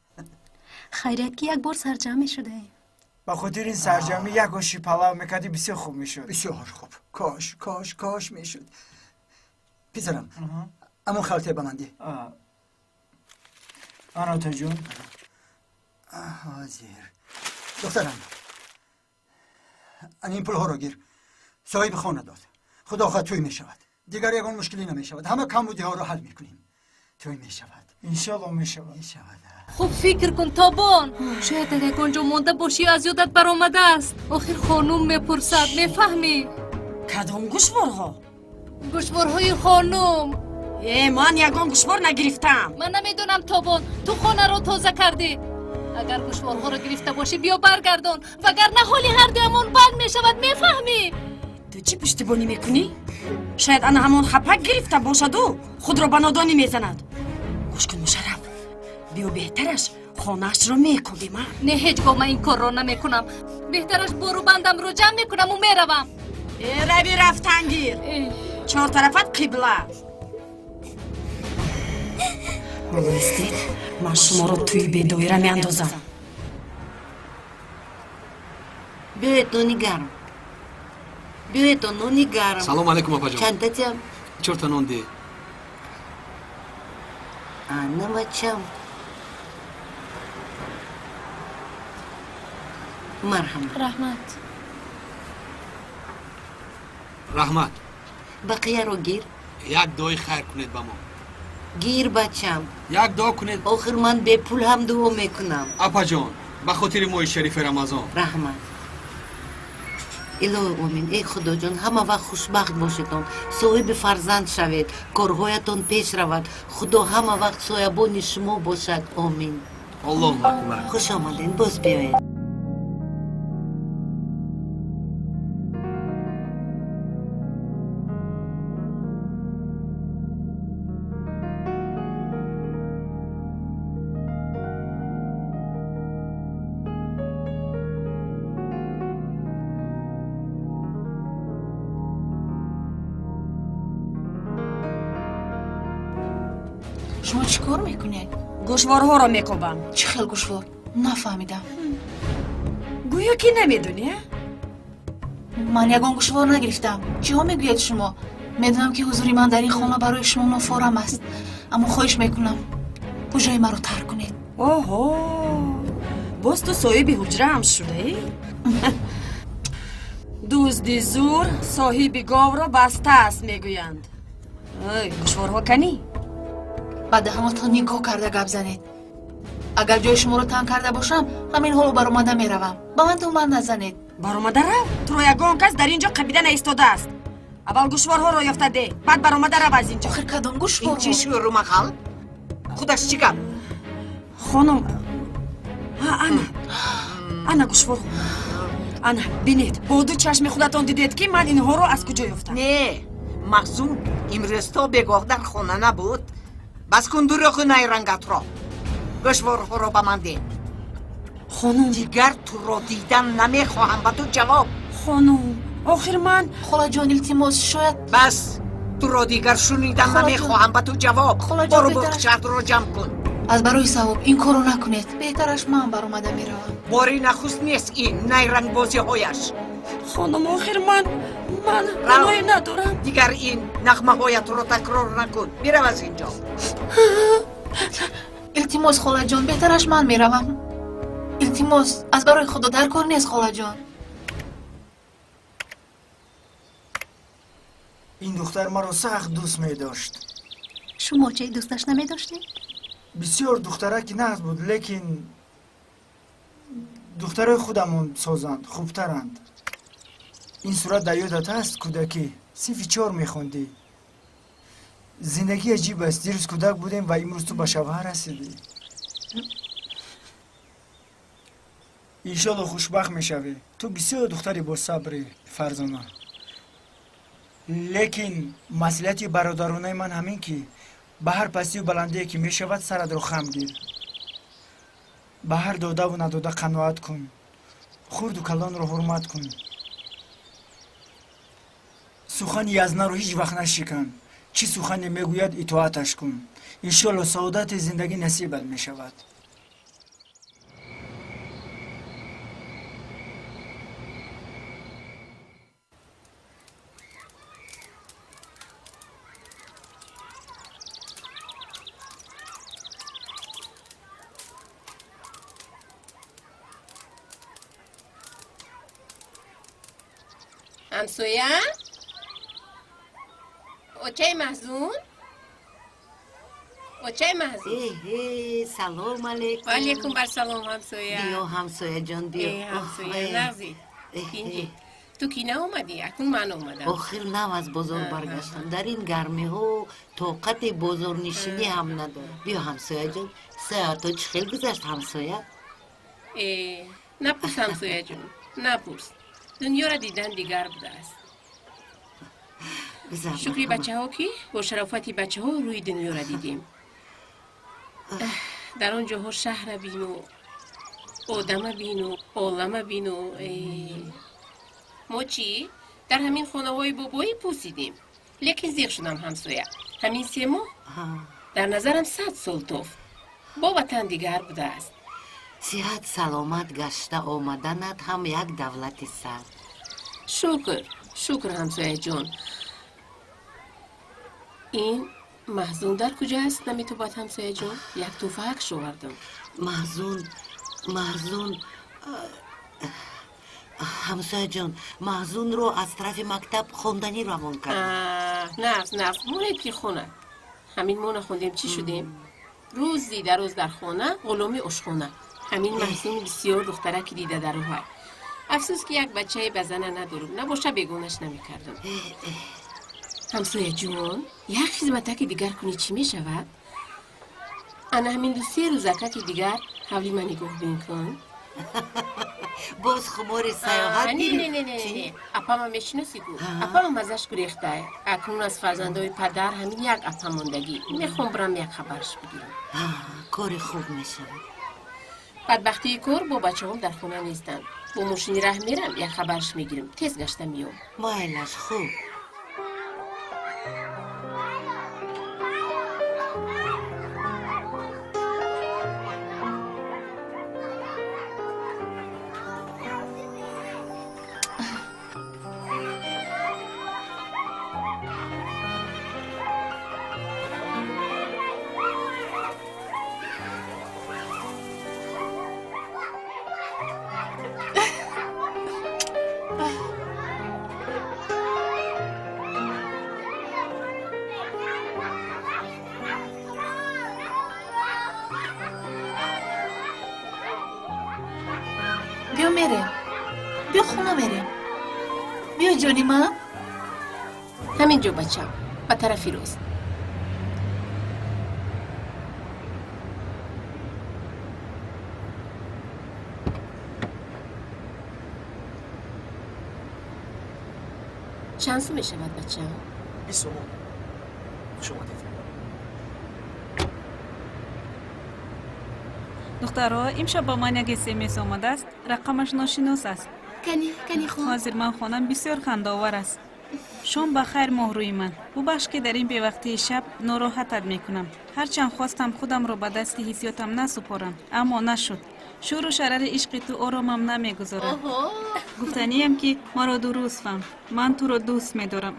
Хайрият, ки як бор сарҷамъ мешудаем. Ба хотири ин сарҷамъӣ як оши палав мекардӣ, бисёр хуб мешуд. Бисёр хуб, кош, кош, кош мешуд. Писарам, амон халте ба ман диҳ. Ана, отаҷон. Ҳозир, духтарам, ан ин пулҳоро гир. Соҳиби хона дод. Худо хоҳад тӯй мешавад. Дигар ягон мушкилӣ намешавад. Ҳама камбудиҳоро ҳал мекунем. Тӯй мешавад. Иншоалло мешавад. Мешавад. Хуб фикр кун, Тобон. Шояд дар ягон ҷо монда бошӣ, аз ёдат баромадааст. Охир хонум мепурсад, мефаҳмӣ? Кадом гӯшворҳо? Гӯшворҳои хонум. Э, ман ягон гӯшвор нагирифтам. Ман намедонам, Тобон, ту хонаро тоза кардӣ. Агар гӯшворҳоро гирифта бошӣ, биё баргардон, вагарна ҳоли ҳардуямон бад мешавад, мефаҳмӣ? Ту чӣ пуштибонӣ мекунӣ? Шояд ана ҳамон хапак гирифта бошаду худро ба нодонӣ мезанад. Гӯш кун, Мушарраф, биё беҳтараш хонаашро мекобем. А не, ҳеҷ гоҳ ман ин корро намекунам. Беҳтараш борубандамро ҷамъ мекунаму меравам. Э, рави, рафтангир, чортарафат қибла. Ҳоло истед, ман шуморо тӯи бедоира меандозам. Биёед, нони гарм, биёед, нони гарм. Салом алейкум, апаҷон. Чанда тиям? Чорта нон де. Ана, бачам, марҳамат. Раҳмат. Раҳмат. Бақияро гир. Як дуои хайр кунед ба мо. Гир, бачам. Як дуо кунед. Охир ман бепул ҳам дуо мекунам. Апаҷон, ба хотири моҳи шарифи Рамазон. Раҳмат. Илоҳи омин. Эй Худоҷон, ҳама вақт хушбахт бошедон, соҳиби фарзанд шавед, корҳоятон пеш равад, Худо ҳама вақт соябони шумо бошад, омин. Аллоҳу акбар. Хуш омадед, боз биёед. Шумо чӣ кор мекунед? Гӯшворҳоро мекобам. Чӣ хел гӯшвор? Нафаҳмидам. Гӯё ки намедонӣ, а? Ман ягон гӯшвор нагирифтам. Чиҳо мегӯед шумо? Медонам, ки ҳузури ман дар ин хона барои шумо нофорам аст, аммо хоҳиш мекунам, ҳуҷраи маро тарк кунед. Оҳо, боз ту соҳиби ҳуҷраам шудаӣ? Дузди зур соҳиби говро бастааст, мегӯянд. Ой, гӯшворҳо канӣ? Ба даҳонатон нигоҳ карда гап занед. Агар ҷои шуморо танг карда бошам, ҳамин ҳоло баромада меравам. Ба ман туҳмат назанед. Баромада рав, туро ягон кас дар ин ҷо қабида наистодааст. Аввал гӯшворҳоро ёфта де, баъд баромада рав аз ин ҷо. Охир кадом Ин гӯшворҳо? чӣ шӯру мағал? Худаш чӣ гап? Хонум, ана, ана гӯшворҳо, ана, бинед, бо ду чашми худатон дидед, ки ман инҳоро аз куҷо ёфтам. Не, Маҳзун имрӯз то бегоҳ дар хона набуд. Бас кун дурӯғу найрангатро. Гӯшворҳоро ба ман де. Хонум. Дигар туро дидан намехоҳам, ба ту ҷавоб. Хонум, охир ман. Холаҷон, илтимос, шояд. Бас, туро дигар шунидан Холаҷон. намехоҳам, ба ту ҷавоб. Холаҷон, Бору беҳтараш- буғчаатро ҷамъ кун. Аз барои савоб ин корро накунед. Беҳтараш ман баромада меравам. Бори нахуст нест ин найрангбозиҳояш. Хонум, охир ман Рав. гуноҳе надорам. Дигар ин нағмаҳоятро такрор накун. Бирав аз ин ҷо. Илтимос, холаҷон, беҳтараш ман меравам. Илтимос, аз барои Худо, дар кор нест, холаҷон. Ин духтар маро сахт дӯст медошт. Шумо чӣ, дӯсташ намедоштед? Бисёр духтараки нағз буд, лекин духтарои худамон созанд, хубтаранд. Ин сурат дар ёдат ҳаст? Кӯдакӣ, синфи чор мехондӣ. Зиндагӣ аҷиб аст. Дирӯз кӯдак будем ва имрӯз ту ба шавҳар расидӣ. Иншолло, хушбахт мешавӣ. Ту бисёр духтари босабрӣ, Фарзона. Лекин маслиҳати бародаронаи ман ҳамин, ки ба ҳар пастию баландие ки мешавад, саратро хам гир, ба ҳар додаву надода қаноат кун, хурду калонро ҳурмат кун, сухани язнаро ҳеҷ вақт нашикан, чӣ сухане мегӯяд, итоаташ кун. Иншолло, саодати зиндагӣ насибат мешавад. Ҳамсоя, очаи Маҳзун, очаи Маҳзун. Эҳе, салом алейкум. Ва алейкум барсалом, ҳамсоя. Биё, ҳамсояҷон, биё. Э, ҳамсоя, нағзи, инҷи ту ки наомадӣ, акнун ман омадам. Охир нав аз бозор баргаштам. Дар ин гармиҳо тоқати бозорнишинӣ ҳам надорам. Биё, ҳамсояҷон, сеато чӣ хел гузашт, ҳамсоя? Э, напурс, ҳамсояҷон, напурс. Дунёро дидан дигар будааст. Гузар. Шукри бачаҳо, ки бо шарофати бачаҳо рӯи дунёро дидем. Дар он ҷоҳо шаҳра бину, одама бину, олама бину. Э, мо чӣ дар ҳамин хонаҳои бобоӣ пусидем, лекин зиқ шудам, ҳамсоя. Ҳамин 3 моҳ дар назарам 100 сол тофт. Бо ватан дигар будааст. Сиҳат саломат гашта омаданат ҳам як давлати сар. Шукр, шукр, ҳамсояҷон. Ин Маҳзун дар куҷо аст, наметобад, ҳамсояҷон? Як тӯҳфаакш овардам. Маҳзун, Маҳзун, ҳамсояҷон, Маҳзунро аз тарафи мактаб хонданӣ равон кард. Нағз, нағз, монед ки хонад. Ҳамин мо нахондем, чӣ шудем? Рӯзи дароз дар хона, ғуломи ошхона. Ҳамин Маҳзуни бисёр духтараки дида дароҳай. Афсӯс, ки як бачае ба зана надорам, набоша бегонаш намекардам. Ҳамсояҷон, як хизматаки дигар кунӣ, чӣ мешавад? Ана ҳамин 2-се рӯзакаки дигар ҳавли ман нигоҳбин кун. Боз хумори саёҳат? Не, не, не, не, апама мешиносӣ ку, апама мазаш гурехтай. Акнун аз фарзандои падар ҳамин як апа мондагӣ. Мехоҳам бирам, як хабарш бигирам. Кори хуб мешавад. Бадбахтии кор, бо бачаҳом дар хона нестанд. Бо мошини раҳ мерам, як хабарш мегирам, тез гашта меом. Майлаш, хуб. Биё, мерем, биё, хона мерем, биё, ҷони ман. Ҳамин ҷо, бачам, ба тарафи рост. Чанд сум мешавад, бачам? 20 сомон. Хуш омадед. Духтаро, имшаб ба ман як СМС омадааст, рақамаш ношинос аст. Кани, кани, хон. Ҳозир ман хонам, бисёр хандаовар аст. Шом ба хайр, моҳрӯи ман. Бубахш, ки дар ин бевақтии шаб нороҳатат мекунам. Ҳарчанд хостам худамро ба дасти ҳиссиётам насупорам, аммо нашуд. Шӯру шарари ишқи ту оромам намегузорад. Гуфтаниям, ки маро дуруст фаҳм, ман туро дӯст медорам.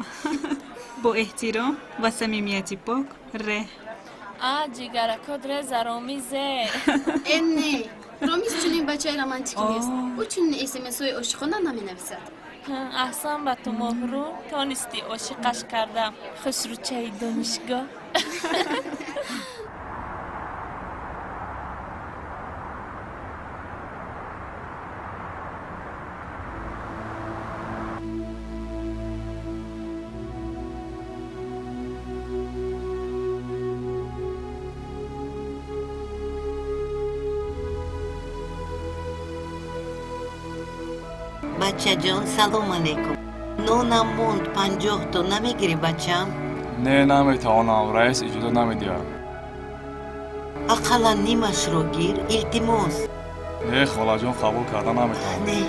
Бо эҳтиром ва самимияти пок, Ре. А, ҷигаракот, реза, Ромизе. Э, не, Ромиз чунин бачаи романтикӣ нест. Ӯ чунин СМСҳои ошиқона наменависад. Аҳсан ба ту, моҳрӯ, тонистӣ ошиқаш кардам, хушрӯчаи донишгоҳ. Бачаҷон, салом алейкум. Нонам монд 50 то, намегирӣ, бачам? Не, наметавонам, раис иҷоза намедиҳад. Ақаллан нимашро гир, илтимос. Не, холаҷон, қабул карда наметавонам. Не.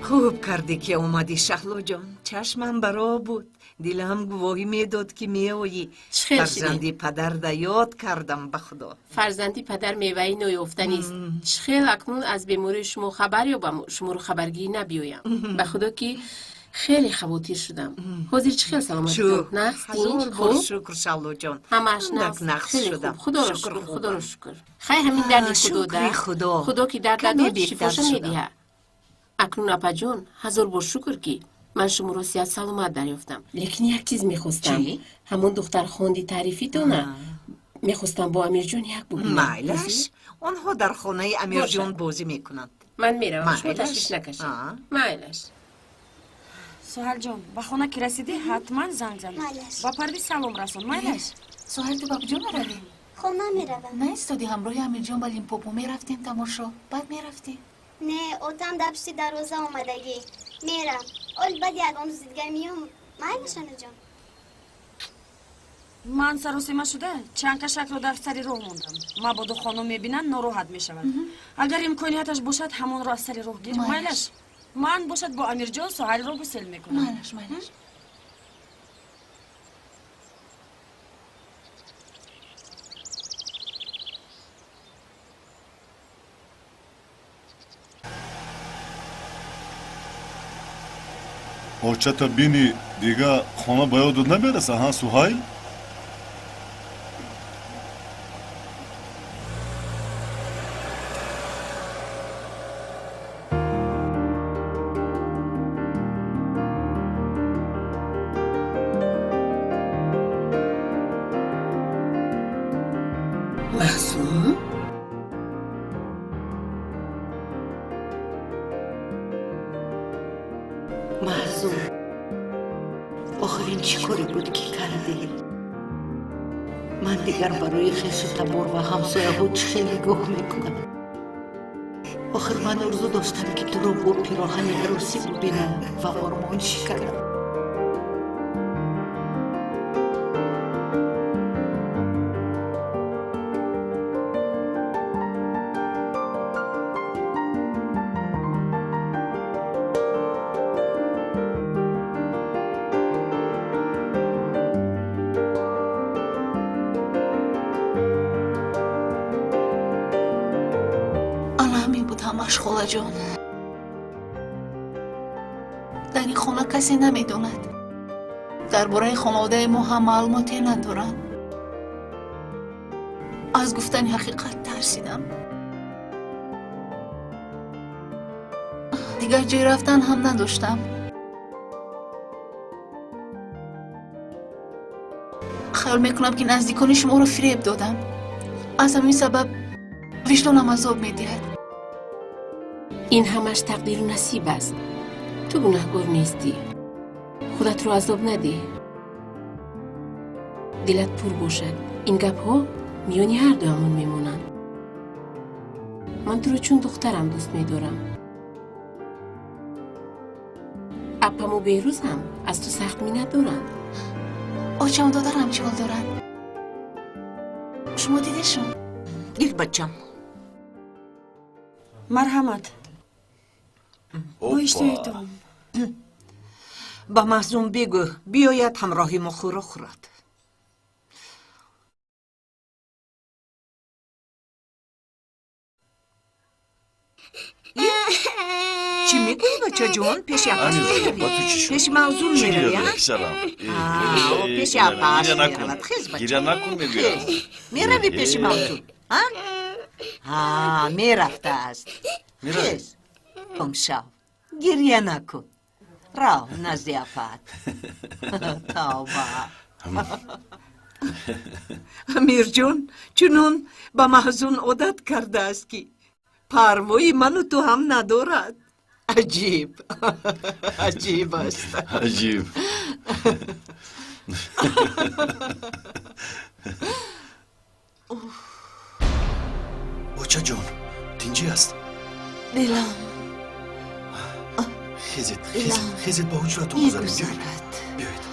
Хуб кардӣ, ки омадӣ, Шаҳлоҷон. Чашмам баро буд, дилам гувоҳӣ медод, ки меоӣ. Чӣ хел шидӣ? Фарзанди падарда ёд кардам, ба худо. Фарзанди падар меваи ноёфта нест. Чӣ хел акнун аз бемории шумо хабар ёбаму шуморо хабаргирӣ набиёям? Ба худо, ки Хеле хавотир шудам. Ҳозир чӣ хел саломатитон? Нағз, тинч, хуб? Шукр, Шаллоҷон. Ҳамааш нағз. Нағз шудам. Худоро шукр, худоро шукр. Хай, ҳамин дарди худо да. Худо. Худо ки дард надод, шифоша медиҳад. Акнун, апаҷон, ҳазор бор шукр, ки ман шуморо сиҳат саломат дарёфтам. Лекин як чиз мехостам. Ҳамон духтар хонди таърифитона мехостам бо Амирҷон як бубинам. Майлаш, онҳо дар хонаи Амирҷон бозӣ мекунанд. Ман меравам, шумо ташвиш накашед. Майлаш. Суҳалҷон, ба хона ки расидӣ, ҳатман занг зан, ба Парвиз салом расон, майлаш? Суҳал, ту ба куҷо меравӣ? Хона меравам. Наистоди, ҳамроҳи Амирҷон ба Лимпопо мерафтем тамошо, баъд мерафтӣ. Не, отам дар пушти дарвоза омадагӣ, мерам. Ол баъд ягон рӯзи дигар миём, майлаш, анаҷон? Ман саросема шуда чанд кашакро дар сари роҳ мондам. Мабодо хонум мебинанд, нороҳат мешавад. Агар имконияташ бошад, ҳамонро аз сари роҳ гир, майлаш? Ман бошад бо Амирҷон Суҳайлро гусел мекунам. Майлаш, майлаш. Очата бини, дига хона ба ёдат намераса, ҳа, Суҳайл? Маҳзун? Маҳзун, охир ин чӣ коре буд, ки кардӣ? Ман дигар барои хешу табор ва ҳамсояҳо чӣ хел нигоҳ мекунам? Охир ман орзу доштам, ки туро бо пироҳани арӯсӣ бибинам ва ормон шиканам. Ана ҳамин буд ҳамаш, холаҷон. Дар ин хона касе намедонад. Дар бораи хонаводаи мо ҳам маълумоте надоранд. Аз гуфтани ҳақиқат тарсидам. Дигар ҷой рафтан ҳам надоштам. Хаёл мекунам, ки наздикони шуморо фиреб додам. Аз ҳамин сабаб виҷдонам азоб медиҳад. Ин ҳамаш тақдиру насиб аст. Ту гунаҳгор нестӣ. Худатро азоб надиҳ. Дилат пур бошад. Ин гапҳо миёни ҳар дуамон мемонанд. Ман туро чун духтарам дӯст медорам. Апаму Беҳрӯз ҳам аз ту сахт миннат доранд. Очаму додарам чӣ ҳол доранд? Шумо дидешон? Гир, бачам. Марҳамат, бо иштиҳоитон. Ба Маҳзун бигӯ, биёяд, ҳамроҳи мо хӯрок хӯрад. Чӣ мегӯӣ, бачаҷон? Пеши апаш Амирҷон, меравӣ? ба ту чӣ шуд? Пеши Мавзун Чӣ меравӣ, гиря а? дорӣ, писарам? Пеши Гиря апаш накун. меравад. Хез, бача. Гиря накун, мегӯям. Хез. Меравӣ пеши Мавзун, а? Ҳа, мерафтааст. Меравӣ? Хез, шав, гиря накун, рав назди апат. Тавба, Амирҷон чунон ба Маҳзун одат кардааст, ки парвои ману ту ҳам надорад. Аҷиб, аҷиб аст. Аҷиб. Очаҷон, тинҷӣ аст? Дилам Хезед, Дилам хезед, ба ҳуҷратон гузарем. мегузарад. Биёед.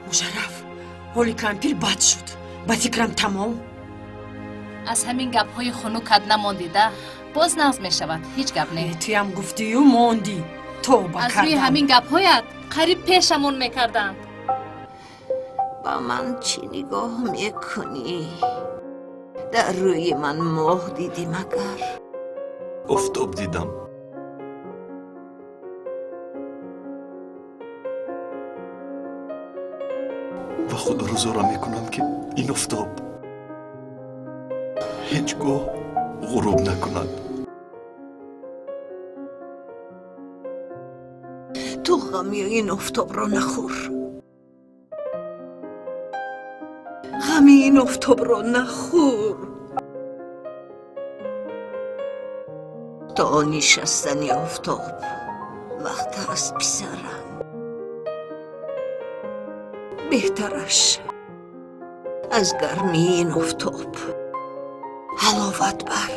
Мушарраф, ҳоли кампир бад шуд, ба фикрам, тамом. Аз ҳамин гапҳои хунукат намондида, боз нағз мешавад, ҳеҷ гап не. Туям гуфтию мондӣ, тоба Аз рӯи кардам. ҳамин гапҳоят қариб пешамон мекарданд. Ба ман чӣ нигоҳ мекунӣ? Дар рӯи ман моҳ дидӣ магар? Офтоб дидам. Худоро зора мекунам, ки ин офтоб ҳеҷ гоҳ ғуруб накунад. Ту ғами ин офтобро нахӯр, ғами ин офтобро нахӯр. То нишастани офтоб вақт аст, писарам. Беҳтараш аз гармии ин офтоб ҳаловат бар.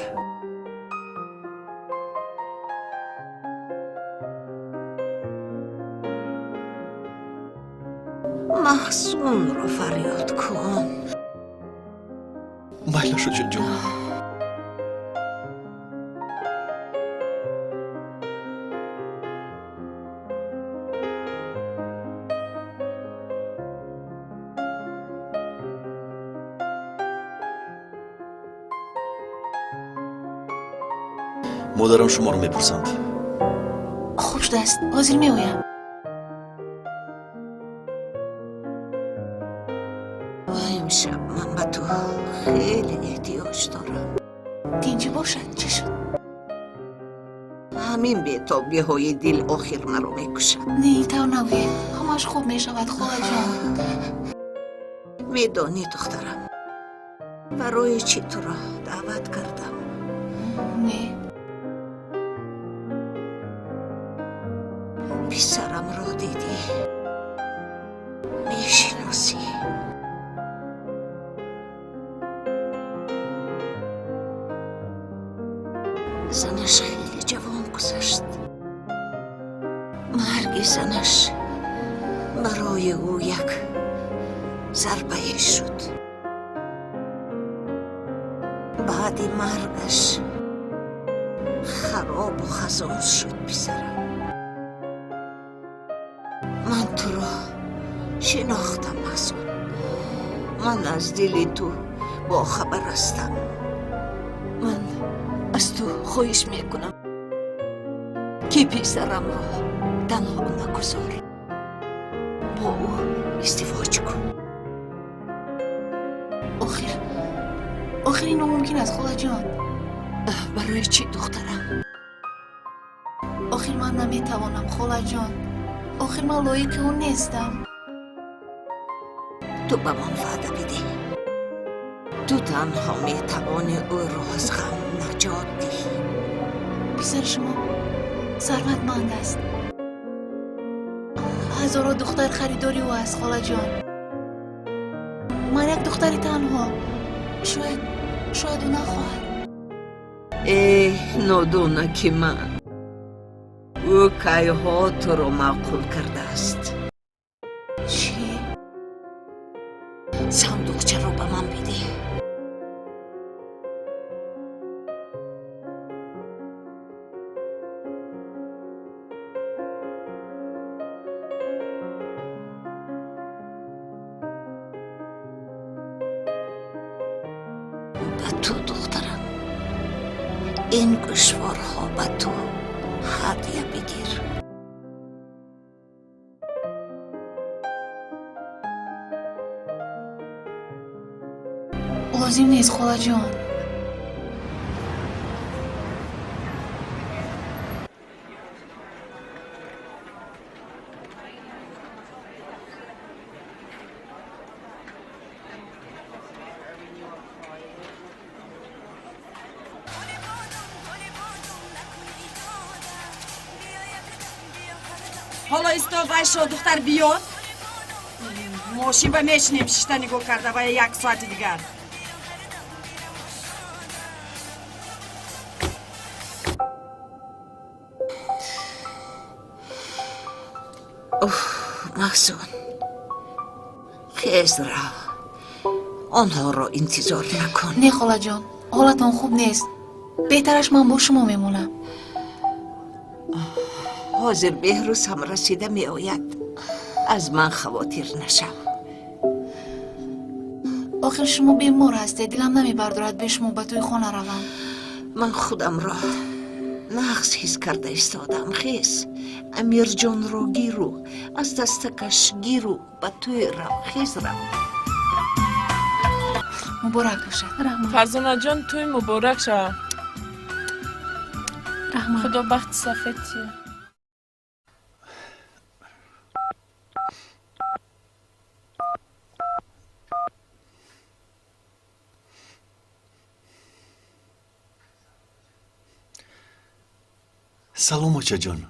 Маҳсунро фарёд кун. Майлаш, очаҷон. Модарам шуморо мепурсанд. Хуб шудааст, ҳозир меоям. Имшаб ман ба ту хеле эҳтиёҷ дорам. Тинҷӣ бошад, чӣ шуд? Ҳамин бетобиҳои дил охир маро мекушад. Не, ин тавр нагӯед, ҳамааш хуб мешавад, холаҷон. Медонӣ, духтарам, барои чӣ туро даъват кардам? Не. Писарамро дидӣ, мешиносӣ? Занаш хеле ҷавон гузашт. Марги занаш барои ӯ як зарбае шуд. Баъди маргаш харобу хазон шуд писарам. Ман туро шинохтам, Маҳсун. Ман аз дили ту бохабар ҳастам. Ман аз ту хоҳиш мекунам, ки писарамро танҳо нагузор, бо ӯ издивоҷ кун. Охир ин номумкин аст, холаҷон. Барои чӣ, духтарам? Охир ман наметавонам, холаҷон. Охир ман лоиқи ӯ нестам. Ту ба ман ваъда бидеҳ. Ту танҳо метавонӣ ӯро аз ғам наҷот диҳӣ. Писари шумо сарватманд аст. Ҳазорҳо духтар харидори ӯ аст, холаҷон. Ман як духтари танҳо. Шояд ӯ нахоҳад. Эҳ, нодонаки ман, ӯ кайҳо туро маъқул кардааст. Чӣ? Сандуқчаро ба ман бидеҳ. Ба ту, духтарам, ин гӯшворҳо ба ту ҳадя бигир. Лозим нест, холаҷон. Ҳоло исто, вай шодухтар биёд, мошин ба мешинем, шишта нигоҳ карда вая як соати дигар. Уф, Маҳсун, хез, рав, онҳоро интизор накун. Не, холаҷон, ҳолатон хуб нест. Беҳтараш ман бо шумо мемонам. Ҳозир Беҳрӯз ҳам расида меояд. Аз ман хавотир нашав. Охир шумо бемор ҳастед, дилам намебардорад бе шумо ба тӯи хона равам. Ман худамро нағз ҳис карда истодам. Хез, Амирҷонро гиру аз дастакаш гиру ба тӯй рав, хез рав. Муборак бошад. Фарзонаҷон, тӯй муборак шавад. Раҳмат. Худо бахти сафед тия. Салом, очаҷон.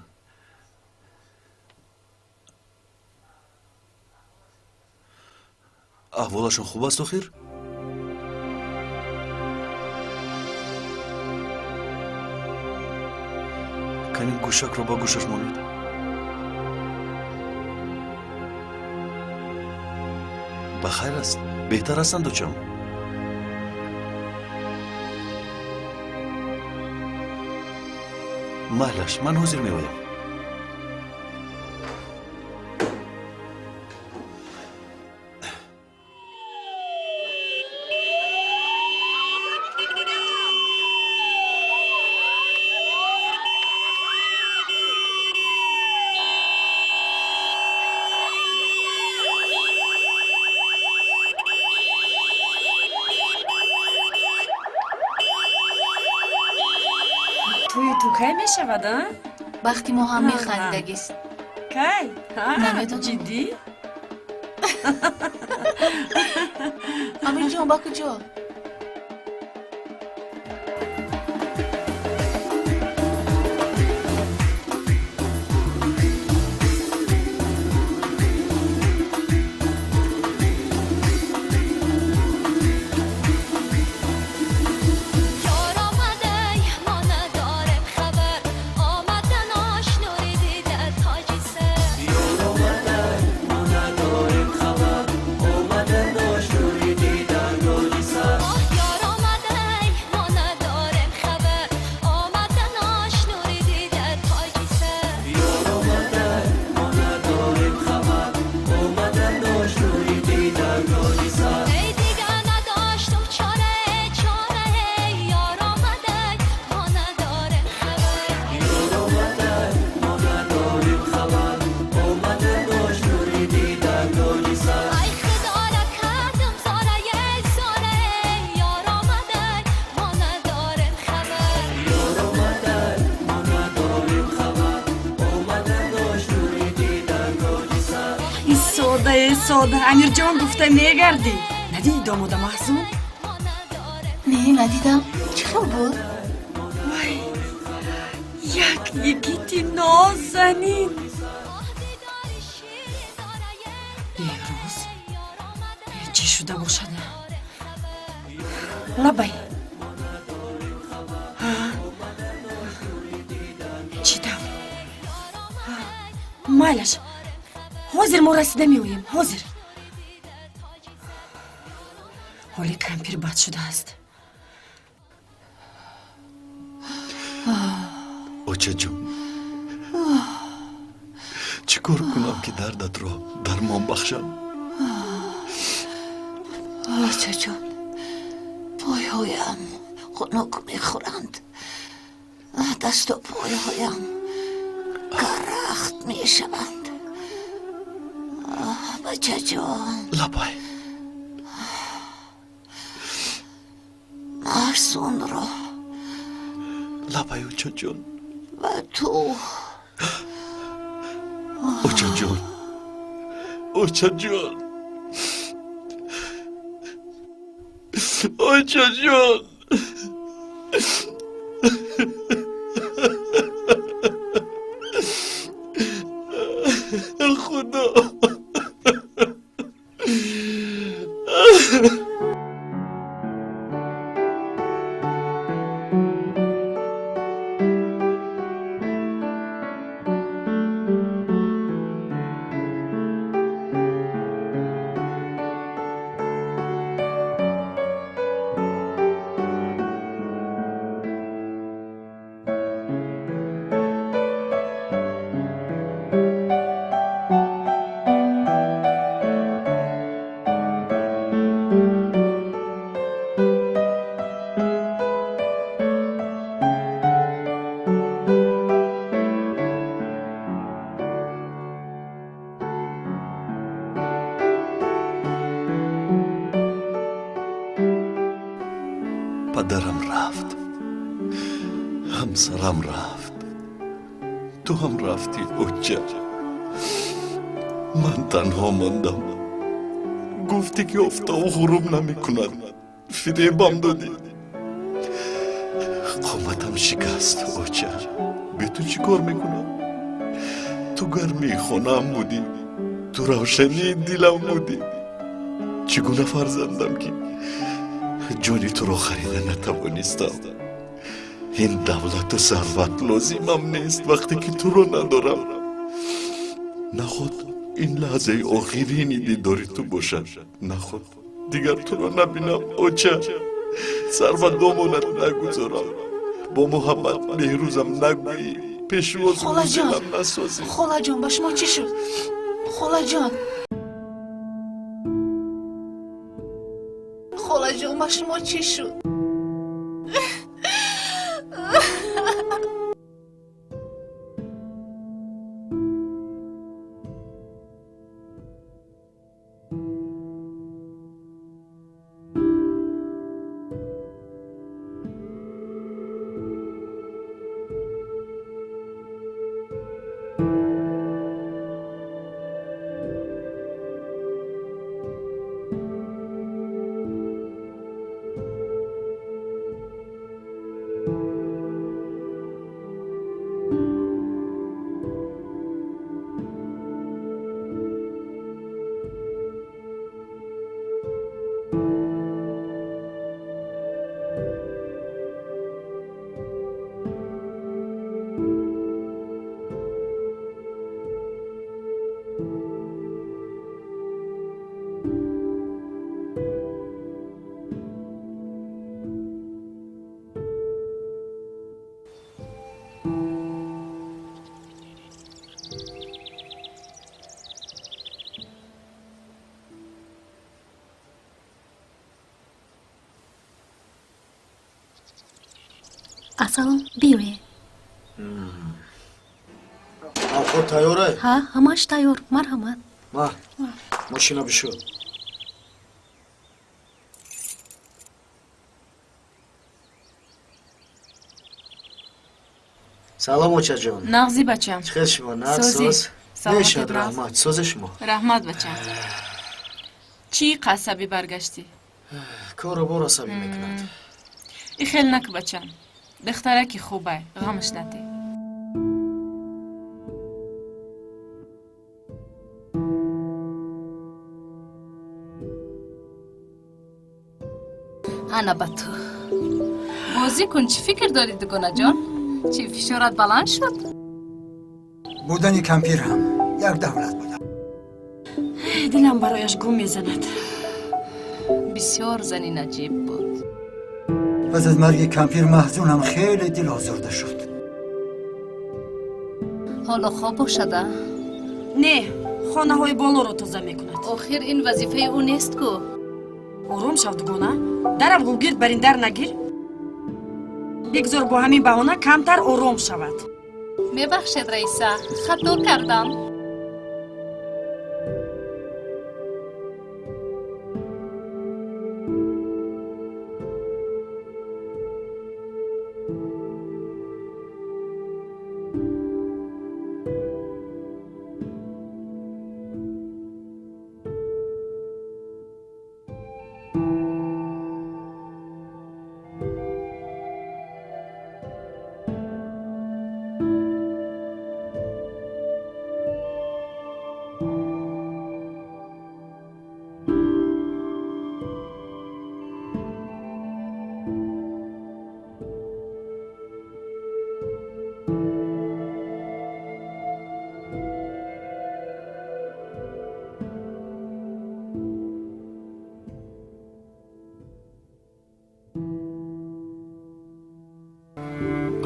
Аҳволашон хуб аст охир? Кани гӯшакро ба гӯшаш монед. Ба хайр аст, беҳтар ҳастанд, очам? Майлаш, ман ҳозир меоям. Тӯи ту кай мешавад, а? Бахти мо ҳам механдагист. Кай? Намедонам. Ҷиддӣ? Амирҷон, ба куҷо? Ёр омадай, мо надорем хабар, омаданош нури дида тоҷи сар. Ёр омадай, мо надорем хабар, омаданош нури дида тоҷи сар. Оҳ, ёр омадай, мо надорем хабар, омаданош нури дида тоҷи сар. Ёр омадай, мо надорем хабар, омаданош нури дида тоҷи сар. Эй, дига надоштум чора, чора, ёр омадай, мо надорем хабар. Ёр омадай, мо надорем хабар, омаданош нури дида тоҷи сар. Ай, худора кардам зорае, зорае, ёр омадай, мо надорем хабар. Ёр омадай, мо надорем хабар, омаданош нури дида тоҷи сар. Содае, сода, Амирҷон гуфта мегардӣ. Надидӣ домода Маҳзун? Не, надидам. Чӣ хел буд? Вай, як йигити нозанин. Беҳрӯз, чӣ шуда бошад? Лабай. Чӣ тавр? Майлаш, ҳозир мо расида меоем, ҳозир. Ҳоли кампир бад шудааст. Очаҷон, чӣ кор кунам, ки дардатро дармон бахшам? Очаҷон, пойҳоям хунук мехӯранд, дасту пойҳоям карахт мешаванд. Бачаҷон. Лабай. Маҳсунро. Лабай, очаҷон. Ба ту. Очаҷон, очаҷон, очаҷон. Худо. Падарам рафт, ҳамсарам рафт, ту ҳам рафтӣ, оча. Ман танҳо мондам. Гуфтӣ, ки офтоб ғуруб намекунад, фиребам додӣ. Қоматам шикаст, оча. Бе ту чӣ кор мекунам? Ту гармии хонаам будӣ, ту равшании дилам будӣ. Чӣ гуна фарзандам, ки ҷони туро харида натавонистам? Ин давлату сарват лозимам нест, вақте ки туро надорам. Наход ин лаҳзаи охирини дидори ту бошад, наход дигар туро набинам, оча. Сар ба домонат нагузорам, бо муҳаббат беҳрӯзам нагӯӣ, пешвозу Холаҷон! гузелам насозӣ. Холаҷон, ба шумо чӣ шуд? Холаҷон, холаҷон, ба шумо чӣ шуд? Асалом, биёед. Овқот тайёра? Ҳа, ҳамааш тайёр, марҳамат. Ма, мошина бишӯ. Салом, очаҷон. Нағзи, бачам. Чӣ хел шумо? Нағз? Созӣ. Соз? Саломатат, Мешад. нағз. Раҳмат, сози шумо? Раҳмат, бачам. Чӣ қасабӣ баргаштӣ? Кору бор асабӣ мекунад. Ихел нак, бачам. Духтараки хубай, ғамаш натӣ. Ана ба ту. Бозӣ кун, чӣ фикр дорӣ, дугонаҷон? Чӣ, фишорат баланд шуд? Будани кампир ҳам як давлат буд. Дилам барояш гум мезанад. Бисёр зани наҷиб буд. Пас аз марги кампир маҳзунам хеле дилозурда шуд. Ҳоло хоб бошада? Не, хонаҳои болоро тоза мекунад. Охир ин вазифаи ӯ нест ку. Ором шав, дугона. Дарам гугирд бар ин дар нагир. Бигзор бо ҳамин баҳона камтар ором шавад. Мебахшед, раиса, хато кардам.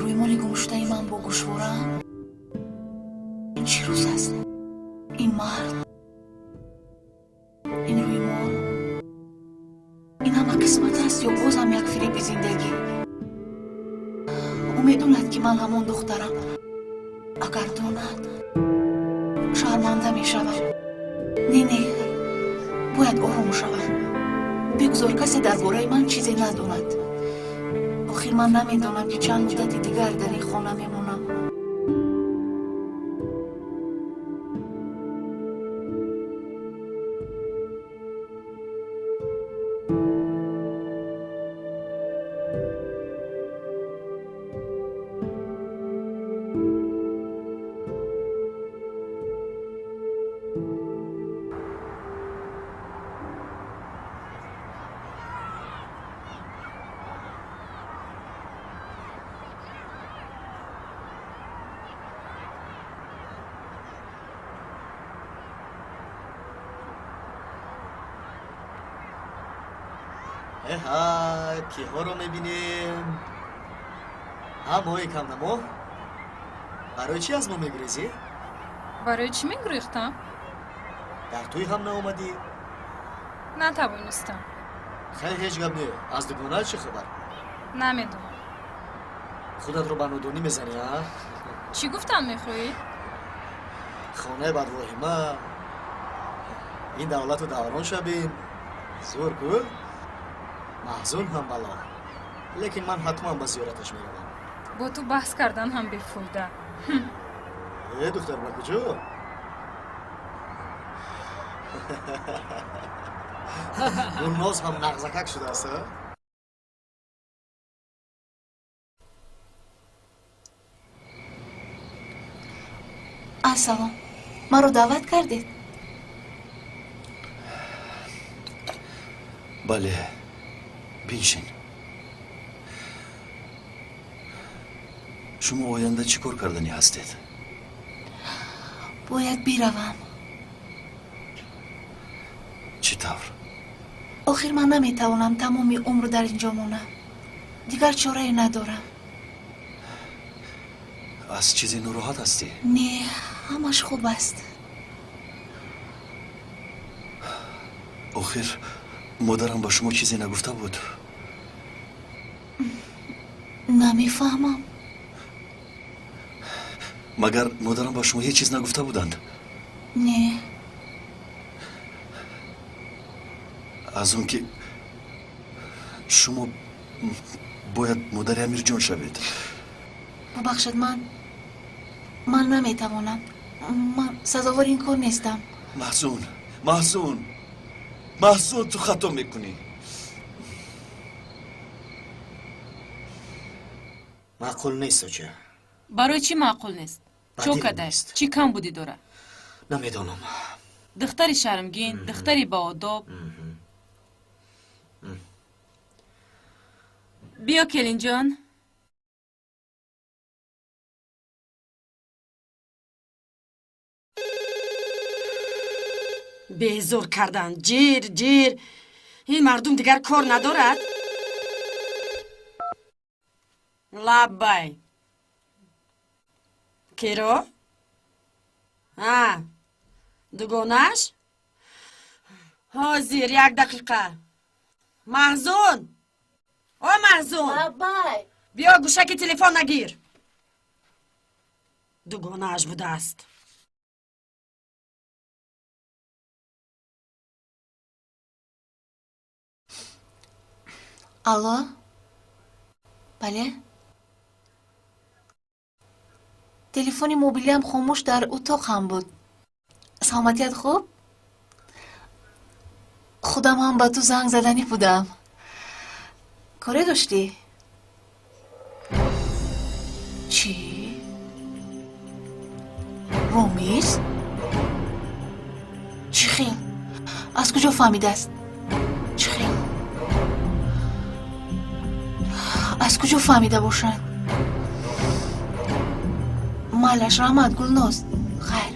Рӯймоли гумшудаи ман бо гӯшвораам. Ин чӣ рӯз аст? Ин мард, ин рӯймол, ин ҳама қисмат аст ё бозам як фиреби зиндагӣ? Ӯ медонад, ки ман ҳамон духтарам. Агар донад, шарманда мешавам. Не, не, бояд ором шавам. Бигзор касе дар бораи ман чизе надонад. Охир ман намедонам, ки чанд муддати дигар дар ин хона мемонам. Эҳа, киҳоро мебинем? Ҳа, моҳи камнамо, барои чӣ аз мо мегурезӣ? Барои чӣ мегурехтам? Дар тӯй ҳам наомадӣ. Натавонистам. Хайр, ҳеҷ гап не. Аз дугонаат чӣ хабар? Намедонам. Худатро ба нодонӣ мезанӣ, а? Чӣ гуфтан мехоҳӣ? Хонаи бадвоҳима, ин давлату даврон шабин зур ку. Маҳзун ҳам бало, лекин ман ҳатман ба зиёраташ меравам. Бо ту баҳс кардан ҳам бефоида. Э, духтар, ба куҷо? Гулноз ҳам нағзакак шудааст, а? Ассалом, маро даъват кардед? Бале, биншин. Шумо оянда чӣ кор карданӣ ҳастед? Бояд биравам. Чӣ тавр? Охир ман наметавонам тамоми умр дар ин ҷо монам. Дигар чорае надорам. Аз чизе нороҳат ҳастӣ? Не, ҳамаш хуб аст. Охир модарам ба шумо чизе нагуфта буд? Намефаҳмам. Магар модарам ба шумо ҳеҷ чиз нагуфта буданд? Не. Аз он ки шумо бояд модари Амирҷон шавед. Бубахшед, ман наметавонам. Ман сазовори ин кор нестам. Маҳзун, Маҳзун, Маҳзун, ту хато мекунӣ. Маъқул нест, оча. Барои чӣ маъқул нест? Ба Чо дил кадай? нест. Чӣ камбудӣ дорад? Намедонам. Духтари шармгин, духтари баодоб. Биё, келинҷон. Безор кардан, ҷир ҷир. Ин мардум дигар кор надорад. Лаббай, керо? А, дугонаш ҳозир, як дақиқа. Маҳзун, о Маҳзун! Лаббай. Биё, гӯшаки телефон нагир. Дугонааш будааст. Алло, бале, телефони мобилиам хомӯш дар утоқам буд. Саломатият хуб? Худам ҳам ба ту занг заданӣ будам. Коре доштӣ? Чӣ, Ромиз? Чӣ хел? Аз куҷо фаҳмидааст? Чӣ хел? Аз куҷо фаҳмида бошад? Майлаш, раҳмат, Гулноз, хайр.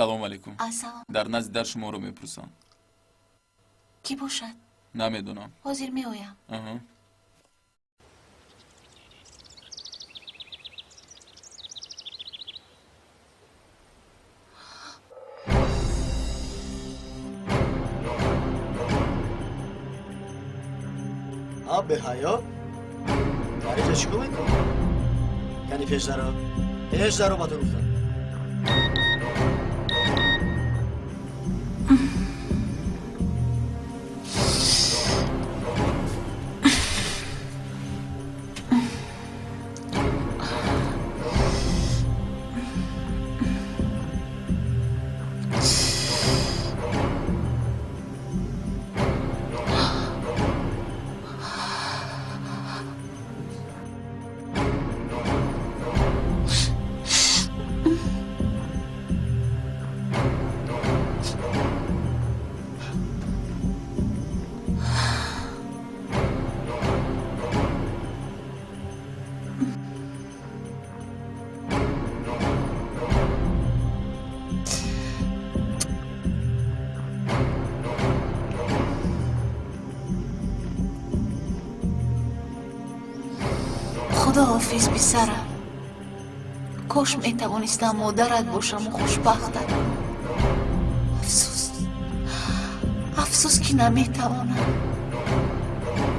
Салому алейкум. Ассалом. Дар назди дар шуморо мепурсам. Кӣ бошад? Намедонам. Ҳозир меоям. Аҳа. Беҳаё, дар инҷо чӣ кор мекунӣ? Яъне пеш даро, пеш даро ба ту гуфтам. Худоҳофиз, писарам. Кош метавонистам модарат бошаму хушбахтат. Афсӯс, афсӯс, ки наметавонам.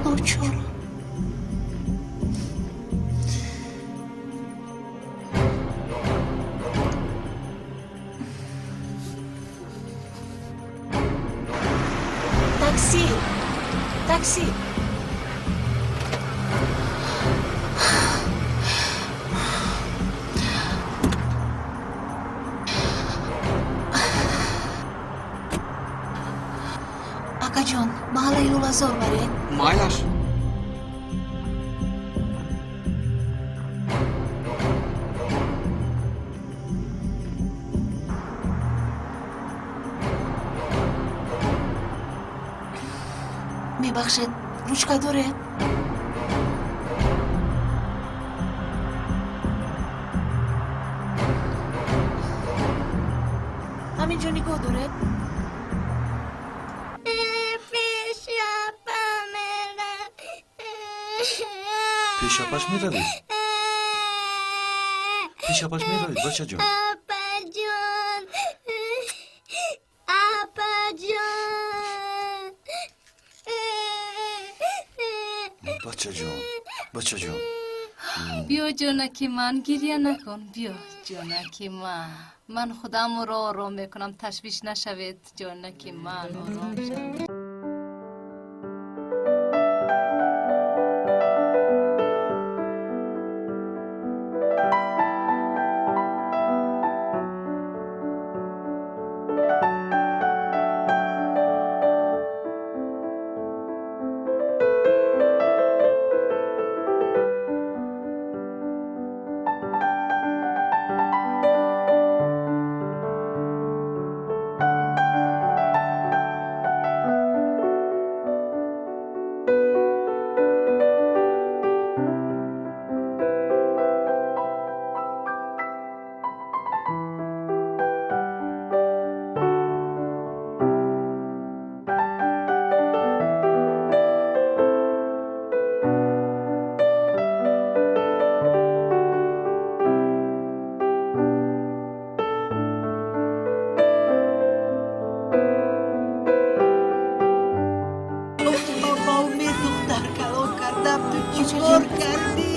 Ночорам. Такси, такси. Акаҷон, маҳаллаи Лӯлазор баред. Майлаш. Мебахшед, ручка доред? Ҳамин ҷо нигоҳ доред. Пешапаш меравӣ? Пешапаш меравӣ, бачаҷон? Апаҷон, апаҷон. Бачаҷон, бачаҷон. Биё, ҷонаки ман, гирья накун. Биё, ҷонаки ман, ман худамро ором мекунам, ташвиш нашавед, ҷонаки ман, ором шавед. Чикор кардӣ?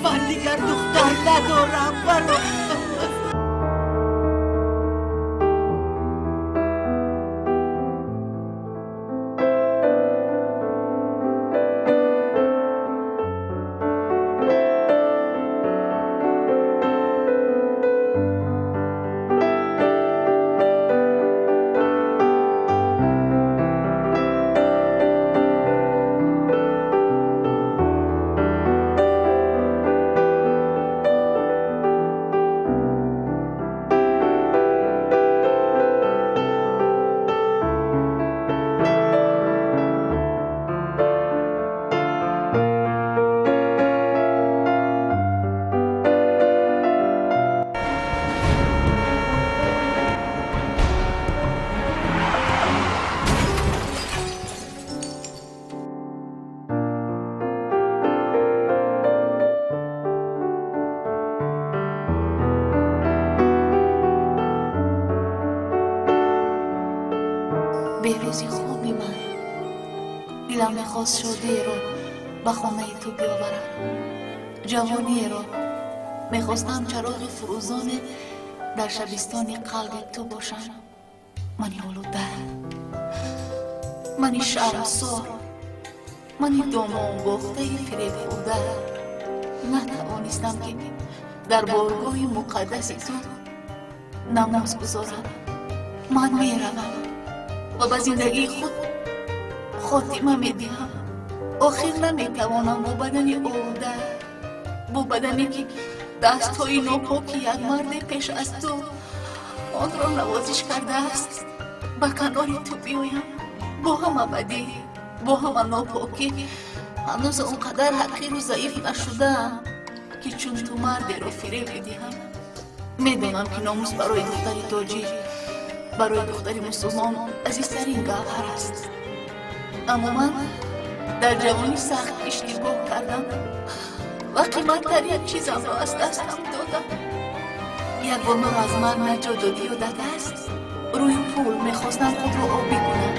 Ман дигар духтар надорам. Баро. Беҳрӯзи хоби ман, Дилам мехост шодиеро ба хонаи ту биёварам, ҷавониеро. Мехостам чароғи фурӯзоне дар шабистони қалби ту бошам. Мани олуда, мани шармсор, мани домонбохтаи фиребхӯрда натавонистам, ки дар боргоҳи муқаддаси ту намоз гузорам. Ман меравам ва ба зиндагии худ хотима медиҳам. Охир наметавонам бо бадани олуда, бо бадане ки дастҳои нопоки як марде пеш аз ту онро навозиш кардааст, ба канори ту биёям. Бо ҳама бадӣ, бо ҳама нопокӣ ҳанӯз он қадар ҳақиру заиф нашудаам, ки чун ту мардеро фиреб бидиҳам. Медонам, ки номус барои духтари тоҷик, барои духтари мусулмон азизтарин гавҳар аст, аммо ман дар ҷавонӣ сахт иштибоҳ кардам ва қиматтарин чизамро аз дастам додам. Як бор маро аз марг наҷот додӣ, ёдат аст? Рӯи пул мехостам худро обӣ кунам.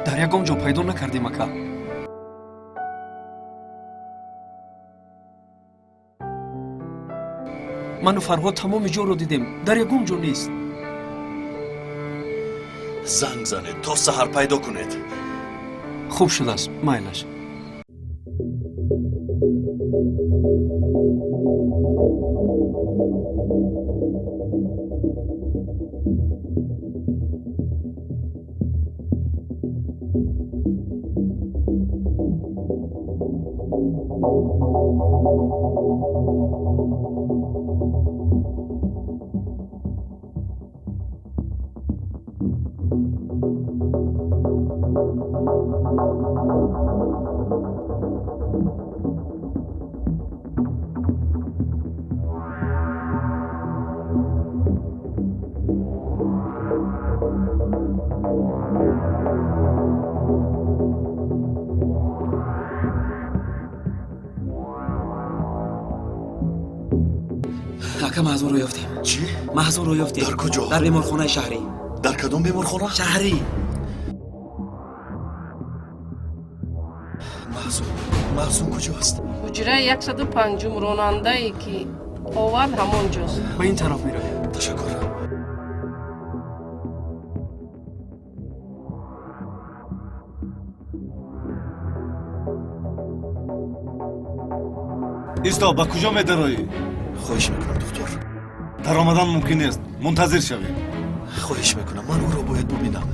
Дар ягон ҷо пайдо накардем, ака. Ману Фарҳод тамоми ҷоро дидем, дар ягон ҷо нест. Занг занед, то саҳар пайдо кунед. Хуб шудааст, майлаш. Ака, Маҳзунро ёфтем. Чӣ? Маҳзунро ёфтем. Дар куҷо? Дар беморхонаи шаҳрӣ. Дар кадом беморхона? Шаҳрӣ. Маҳзун, Маҳзун куҷоаст? Ҳуҷраи 105-ум, ронандае ки овард, ҳамон ҷост. Ба ин тараф меравем. Ташаккур. Исто, ба куҷо медароӣ? Хоҳиш мекунам, доктор, Даромадан мумкин нест, мунтазир шавед. Хоҳиш мекунам, ман ӯро бояд бубинам.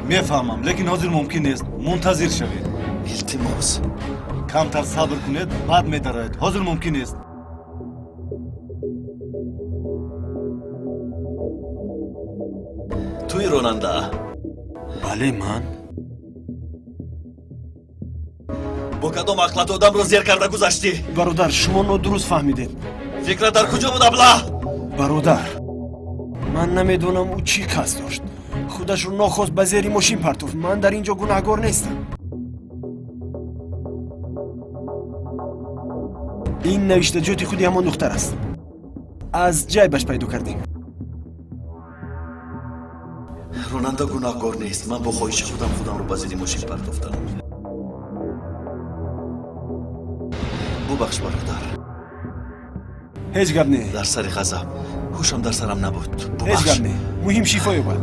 Мефаҳмам, лекин ҳозир мумкин нест, мунтазир шавед. Илтимос. Камтар сабр кунед, баъд медароед. Ҳозир мумкин нест. Туи ронанда? Бале, ман. Бо кадом ақлат одамро зер карда гузаштӣ? Бародар, шумо нодуруст фаҳмидед. Фикрат дар куҷо буд, абла? Бародар, ман намедонам ӯ чӣ қасд дошт. Худашро нохост ба зери мошин партофт. Ман дар ин ҷо гунаҳгор нестам. Ин навиштаҷоти худи ҳамон духтар аст. Аз ҷайбаш пайдо кардем. Ронанда гунаҳгор нест. Ман бо хоҳиши худам худамро ба зери мошин партофтам. Бубахш, бародар. Ҳеҷ гап не. Дар сари ғазаб ҳушам дар сарам набуд. Ҳеҷ гап не. Муҳим шифо ёбад.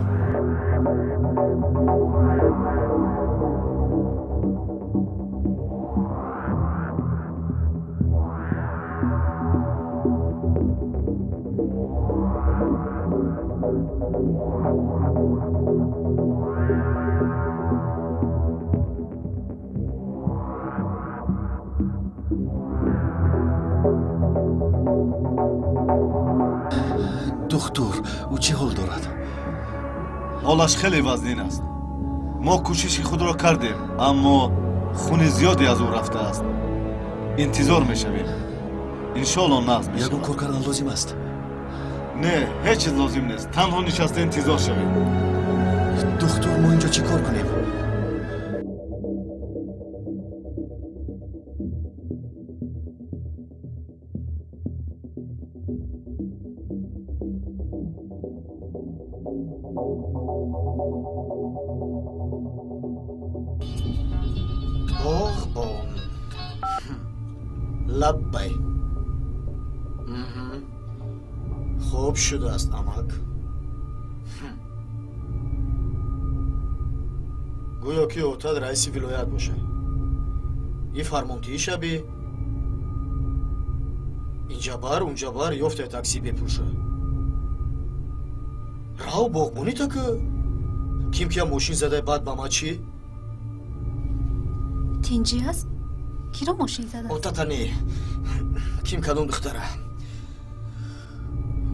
Духтур, ӯ чӣ ҳол дорад? Ҳолаш хеле вазнин аст. Мо кӯшиши худро кардем, аммо хуни зиёде аз ӯ рафтааст. Интизор мешавем. Иншоалло нағз мешавад. Ягон кор кардан лозим аст? Не, ҳеҷ чиз лозим нест. Танҳо нишаста интизор шавем. Духтур, мо инҷо чӣ кор кунем? Боғбон. Лаббай. Хуб шудааст, амак. Гӯё ки отат раиси вилоят бошад. И фармонтиӣ шаби, инҷа бар, унҷа бар, ёфтай такси бепулша. Рав боғбонӣ таку. Ким кия мошин задай, баъд ба ма чӣ? Тинҷӣ аст? Киро мошин задааст? Отата не. Ким кадом духтара.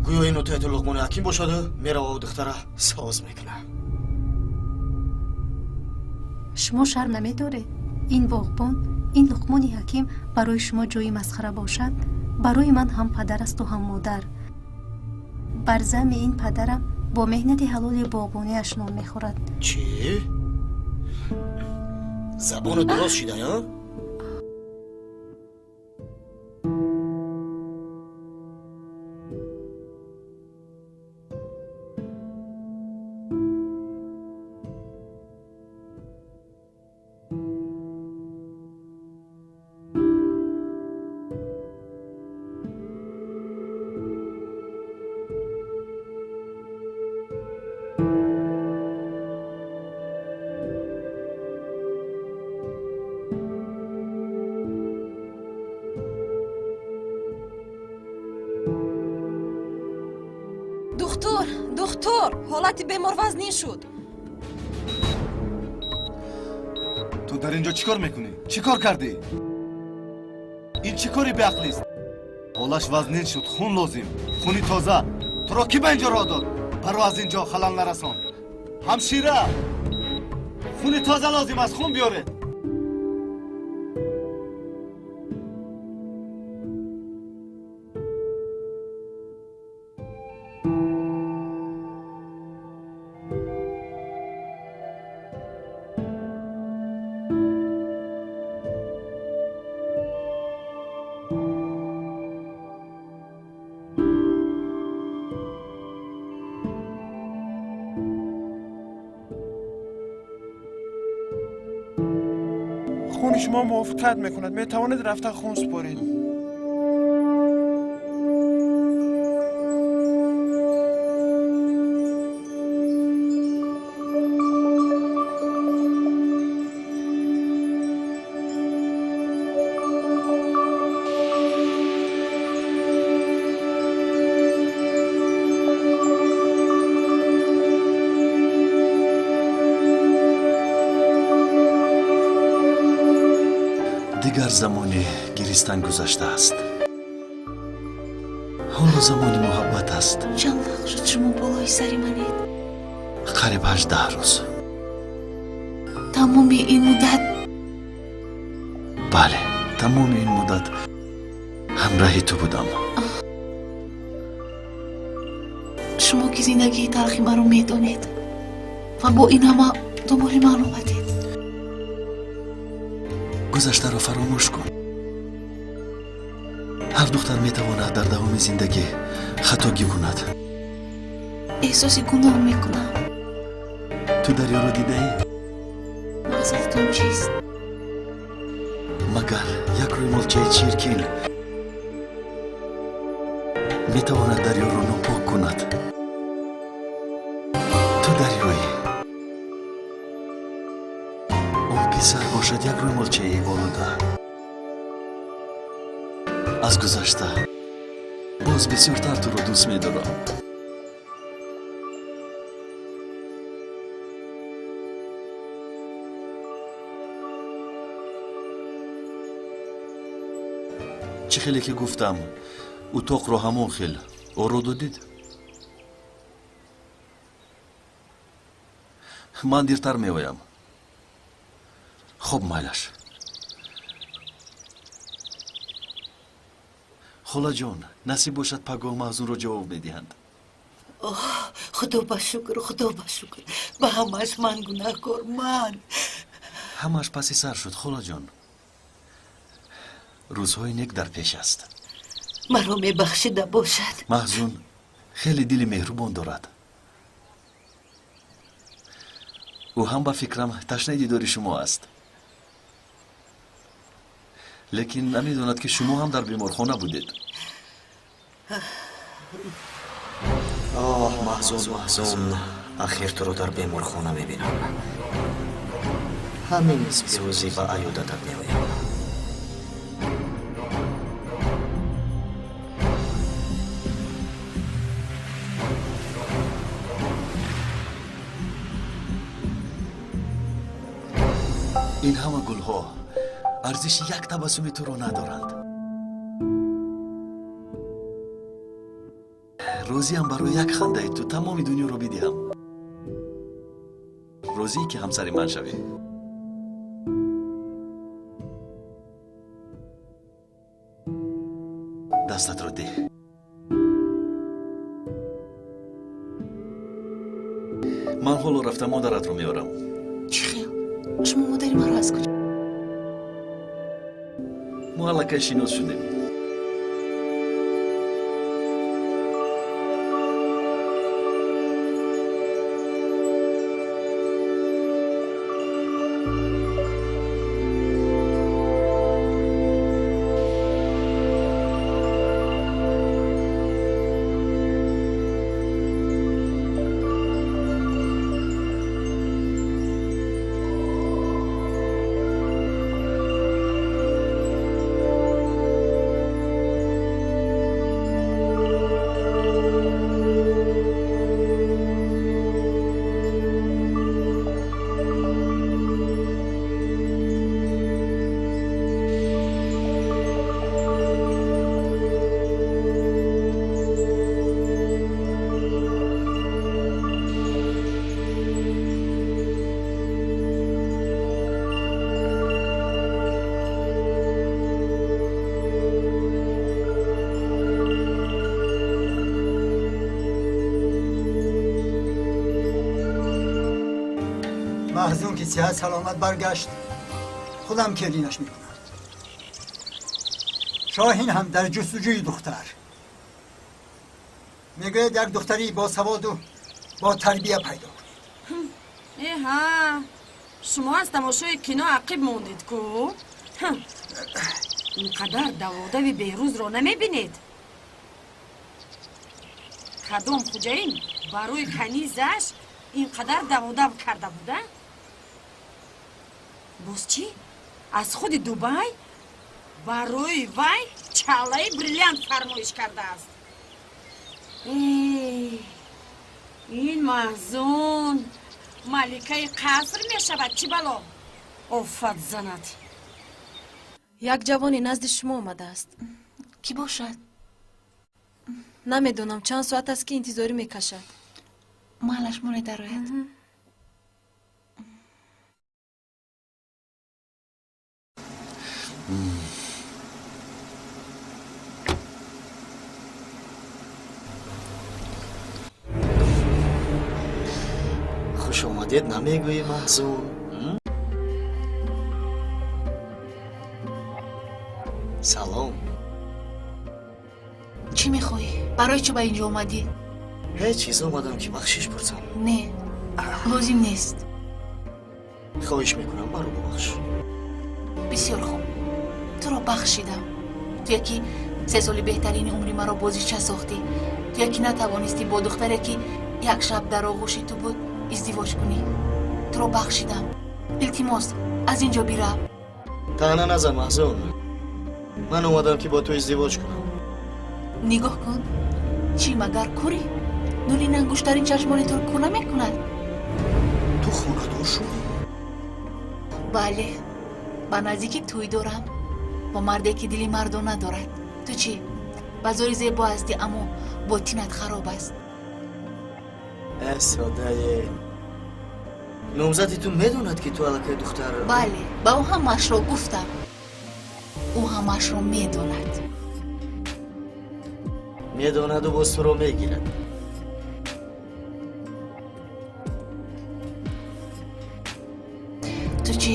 Гӯё ин отаяту Луқмони Ҳаким бошаду мерававу духтара соз мекунад. Шумо шарм намедоред? Ин боғбон, ин Луқмони Ҳаким барои шумо ҷои масхара бошад, барои ман ҳам падар асту ҳам модар. Бар замми ин падарам бо меҳнати ҳалоли боғбониаш нон мехӯрад. Чӣ? Забонат дуроз шида, я? Духтур, духтур, ҳолати бемор вазнин шуд. Ту дар ин ҷо чӣ кор мекунӣ? Чӣ кор кардӣ? Ин чӣ кори беақлист? Ҳолаш вазнин шуд, хун лозим, хуни тоза. Туро кӣ ба ин ҷо роҳ дод? Баро аз ин ҷо, халал нарасон. Ҳамшира, хуни тоза лозим аст, хун биёред. خون شما موافقت میکند. میتوانید رفته خون سپارید. Замони гиристан гузаштааст. Ҳоло замони муҳаббат аст. Чанд вақт шуд шумо болои сари манед? Қариб 18 рӯз. Тамоми ин муддат? Бале, тамоми ин муддат ҳамраҳи ту будам. Шумо ки зиндагии талхи маро медонед ва бо ин ҳама дунболи ман омадед. Гузаштаро фаромӯш кун. Ҳар духтар метавонад дар давоми зиндагӣ хатогӣ кунад. Эҳсоси гуноҳ мекунам. Ту дарёро дидаӣ? Мақсадатон чист? Магар як рӯймолчаи чиркин метавонад дарёро нопок кунад? Ту дарёӣ, он писар бошад як рӯймолчаи олуда. Аз гузашта боз бисёртар туро дӯст медорам. Чӣ хеле ки гуфтам, утоқро ҳамон хел оро додид? Ман дертар меоям. Хоб, майлаш. Холаҷон, насиб бошад, пагоҳ Маҳзунро ҷавоб медиҳанд. Оҳ, худо ба шукр, худо ба шукр. Ба ҳамааш ман гунаҳкор, ман. Ҳамааш паси сар шуд, холаҷон. Рӯзҳои нек дар пеш аст. Маро мебахшида бошад. Маҳзун хеле дили меҳрубон дорад. Ӯ ҳам ба фикрам ташнаи дидори шумо аст, лекин намедонад, ки шумо ҳам дар беморхона будед. Оҳ, Маҳзун, Маҳзун, ахир туро дар беморхона мебинам. Ҳамин рӯзе ба аёдатат меоям. Ин ҳама гулҳо арзиши як табассуми туро надоранд. Розиам барои як хандаи ту тамоми дунёро бидиҳам. Розие, ки ҳамсари ман шавӣ? Дастатро деҳ. Ман ҳоло рафта модаратро меорам. Чӣ хел? Шумо модари маро аз куҷо? Мо аллакай шинос шудем. Маҳзун ки сиҳат саломат баргашт, худам келинаш мекунам. Шоҳин ҳам дар ҷустуҷӯи духтар. Мегӯяд, як духтари босаводу бо тарбия пайдо кунед. Эҳа, шумо аз тамошои кино ақиб мондед ку. Ин қадар даводави Беҳрӯзро намебинед? Кадом хуҷаин барои канизаш ин қадар даводав карда буда? Боз чӣ, аз худи Дубай барои вай чаллаи бриллиант фармоиш кардааст. Ин Маҳзун маликаи қаср мешавад. Чӣ бало офат занад! Як ҷавоне назди шумо омадааст. Кӣ бошад? Намедонам, чанд соат аст, ки интизорӣ мекашад. Майлаш, моне дарояд. Хуш омадед намегӯӣ, Маҳзун? Салом. Чӣ мехоҳӣ? Барои чӣ ба ин ҷо омадӣ? Ҳеҷ чиз, омадам, ки бахшиш пурсам. Не, лозим нест. Хоҳиш мекунам, маро бубахш. Бисёр хуб, туро бахшидам. Ту яки 3 соли беҳтарини умри маро бозича сохтӣ. Ту яки натавонистӣ бо духтаре, ки як шаб дар оғӯши ту буд, издивоҷ кунӣ. Туро бахшидам. Илтимос, аз ин ҷо бирав. Таъна назан, Маҳзун. Ман омадам, ки бо ту издивоҷ кунам. Нигоҳ кун, чӣ, магар курӣ? Нури ангуштарин чашмони туро кур намекунад. Ту хонадор шудӣ? Бале, ба наздикӣ тӯй дорам бо марде, ки дили мардона дорад. Ту чӣ, ба зори зебо ҳастӣ, аммо ботинат хароб аст. Э, содае, номзади ту медонад, ки ту аллакай духтар? Бале, ба ӯ ҳамаашро гуфтам. Ӯ ҳамаашро медонад. Медонаду боз туро мегирад. Ту чӣ,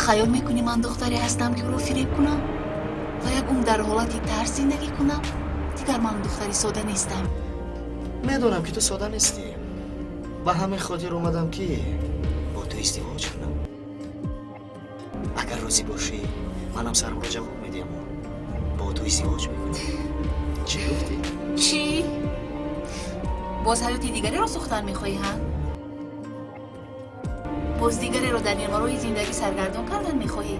хаёл мекунӣ ман духтаре ҳастам, ки ӯро фиреб кунам ва як умр дар ҳолати тарс зиндагӣ кунам? Дигар ман духтари сода нестам. Медонам, ки ту сода нестӣ. Ба ҳамин хотир омадам, ки бо ту издивоҷ кунам. Агар розӣ бошӣ, манам сарамро ҷавоб медиҳам, бо ту издивоҷ мекунам. Чӣ гуфтӣ? Чӣ, боз ҳаёти дигареро сохтан мехоҳӣ, ҳа? Боз дигареро дар нимароҳи зиндагӣ саргардон кардан мехоҳӣ?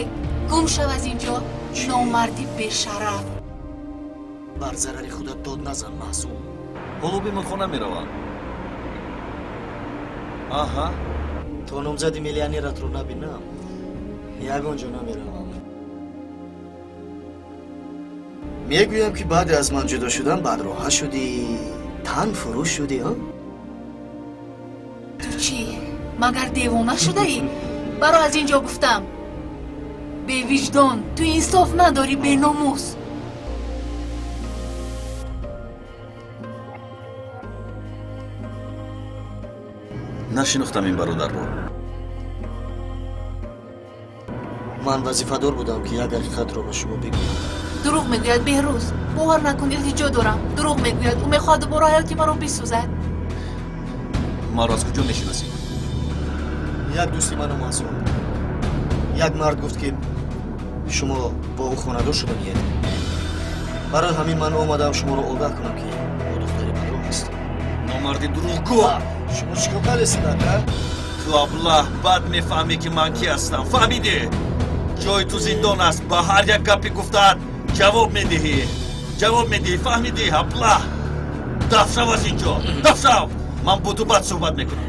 Э, гум шав аз ин ҷо, номарди бешараф! Бар зарари худат дод назан, Маҳзун. Ҳоло беморхона меравам. Аҳа. То номзади миллионератро набинам, ягон ҷо намеравам. Мегӯям, ки баъде аз ман ҷудо шудан бадроҳа шудӣ, тан фурӯш шудӣ, а? Ту чӣ, магар девона шудаӣ? Баро аз ин ҷо, гуфтам! Бевиҷдон, ту инсоф надорӣ, беномус! Нашинохтам ин бародарро. Ман вазифадор будам, ки як ҳақиқатро ба шумо бигӯям. Дурӯғ мегӯяд, Беҳрӯз, бовар накун, илтиҷо дорам. Дурӯғ мегӯяд, ӯ мехоҳад дубора ҳаёти маро бисӯзад. Маро аз куҷо мешиносӣ? Як дӯсти ману Маҳзун. Як мард гуфт, ки шумо бо ӯ хонадор шуда меед. Барои ҳамин ман омадам шуморо огаҳ кунам, ки ӯ духтари бадроҳ аст. Номарди дурӯғгӯ! Шумо чӣ кор кардестед, ака? Ту аблаҳ, бад мефаҳмӣ, ки ман кӣ ҳастам, фаҳмидӣ? Ҷои ту зиндон аст. Ба ҳар як гапи гуфтаат ҷавоб медиҳӣ, ҷавоб медиҳӣ, фаҳмидӣ, аблаҳ? Дафт шав аз ин ҷо, дафт шав! Ман бо ту бад суҳбат мекунам.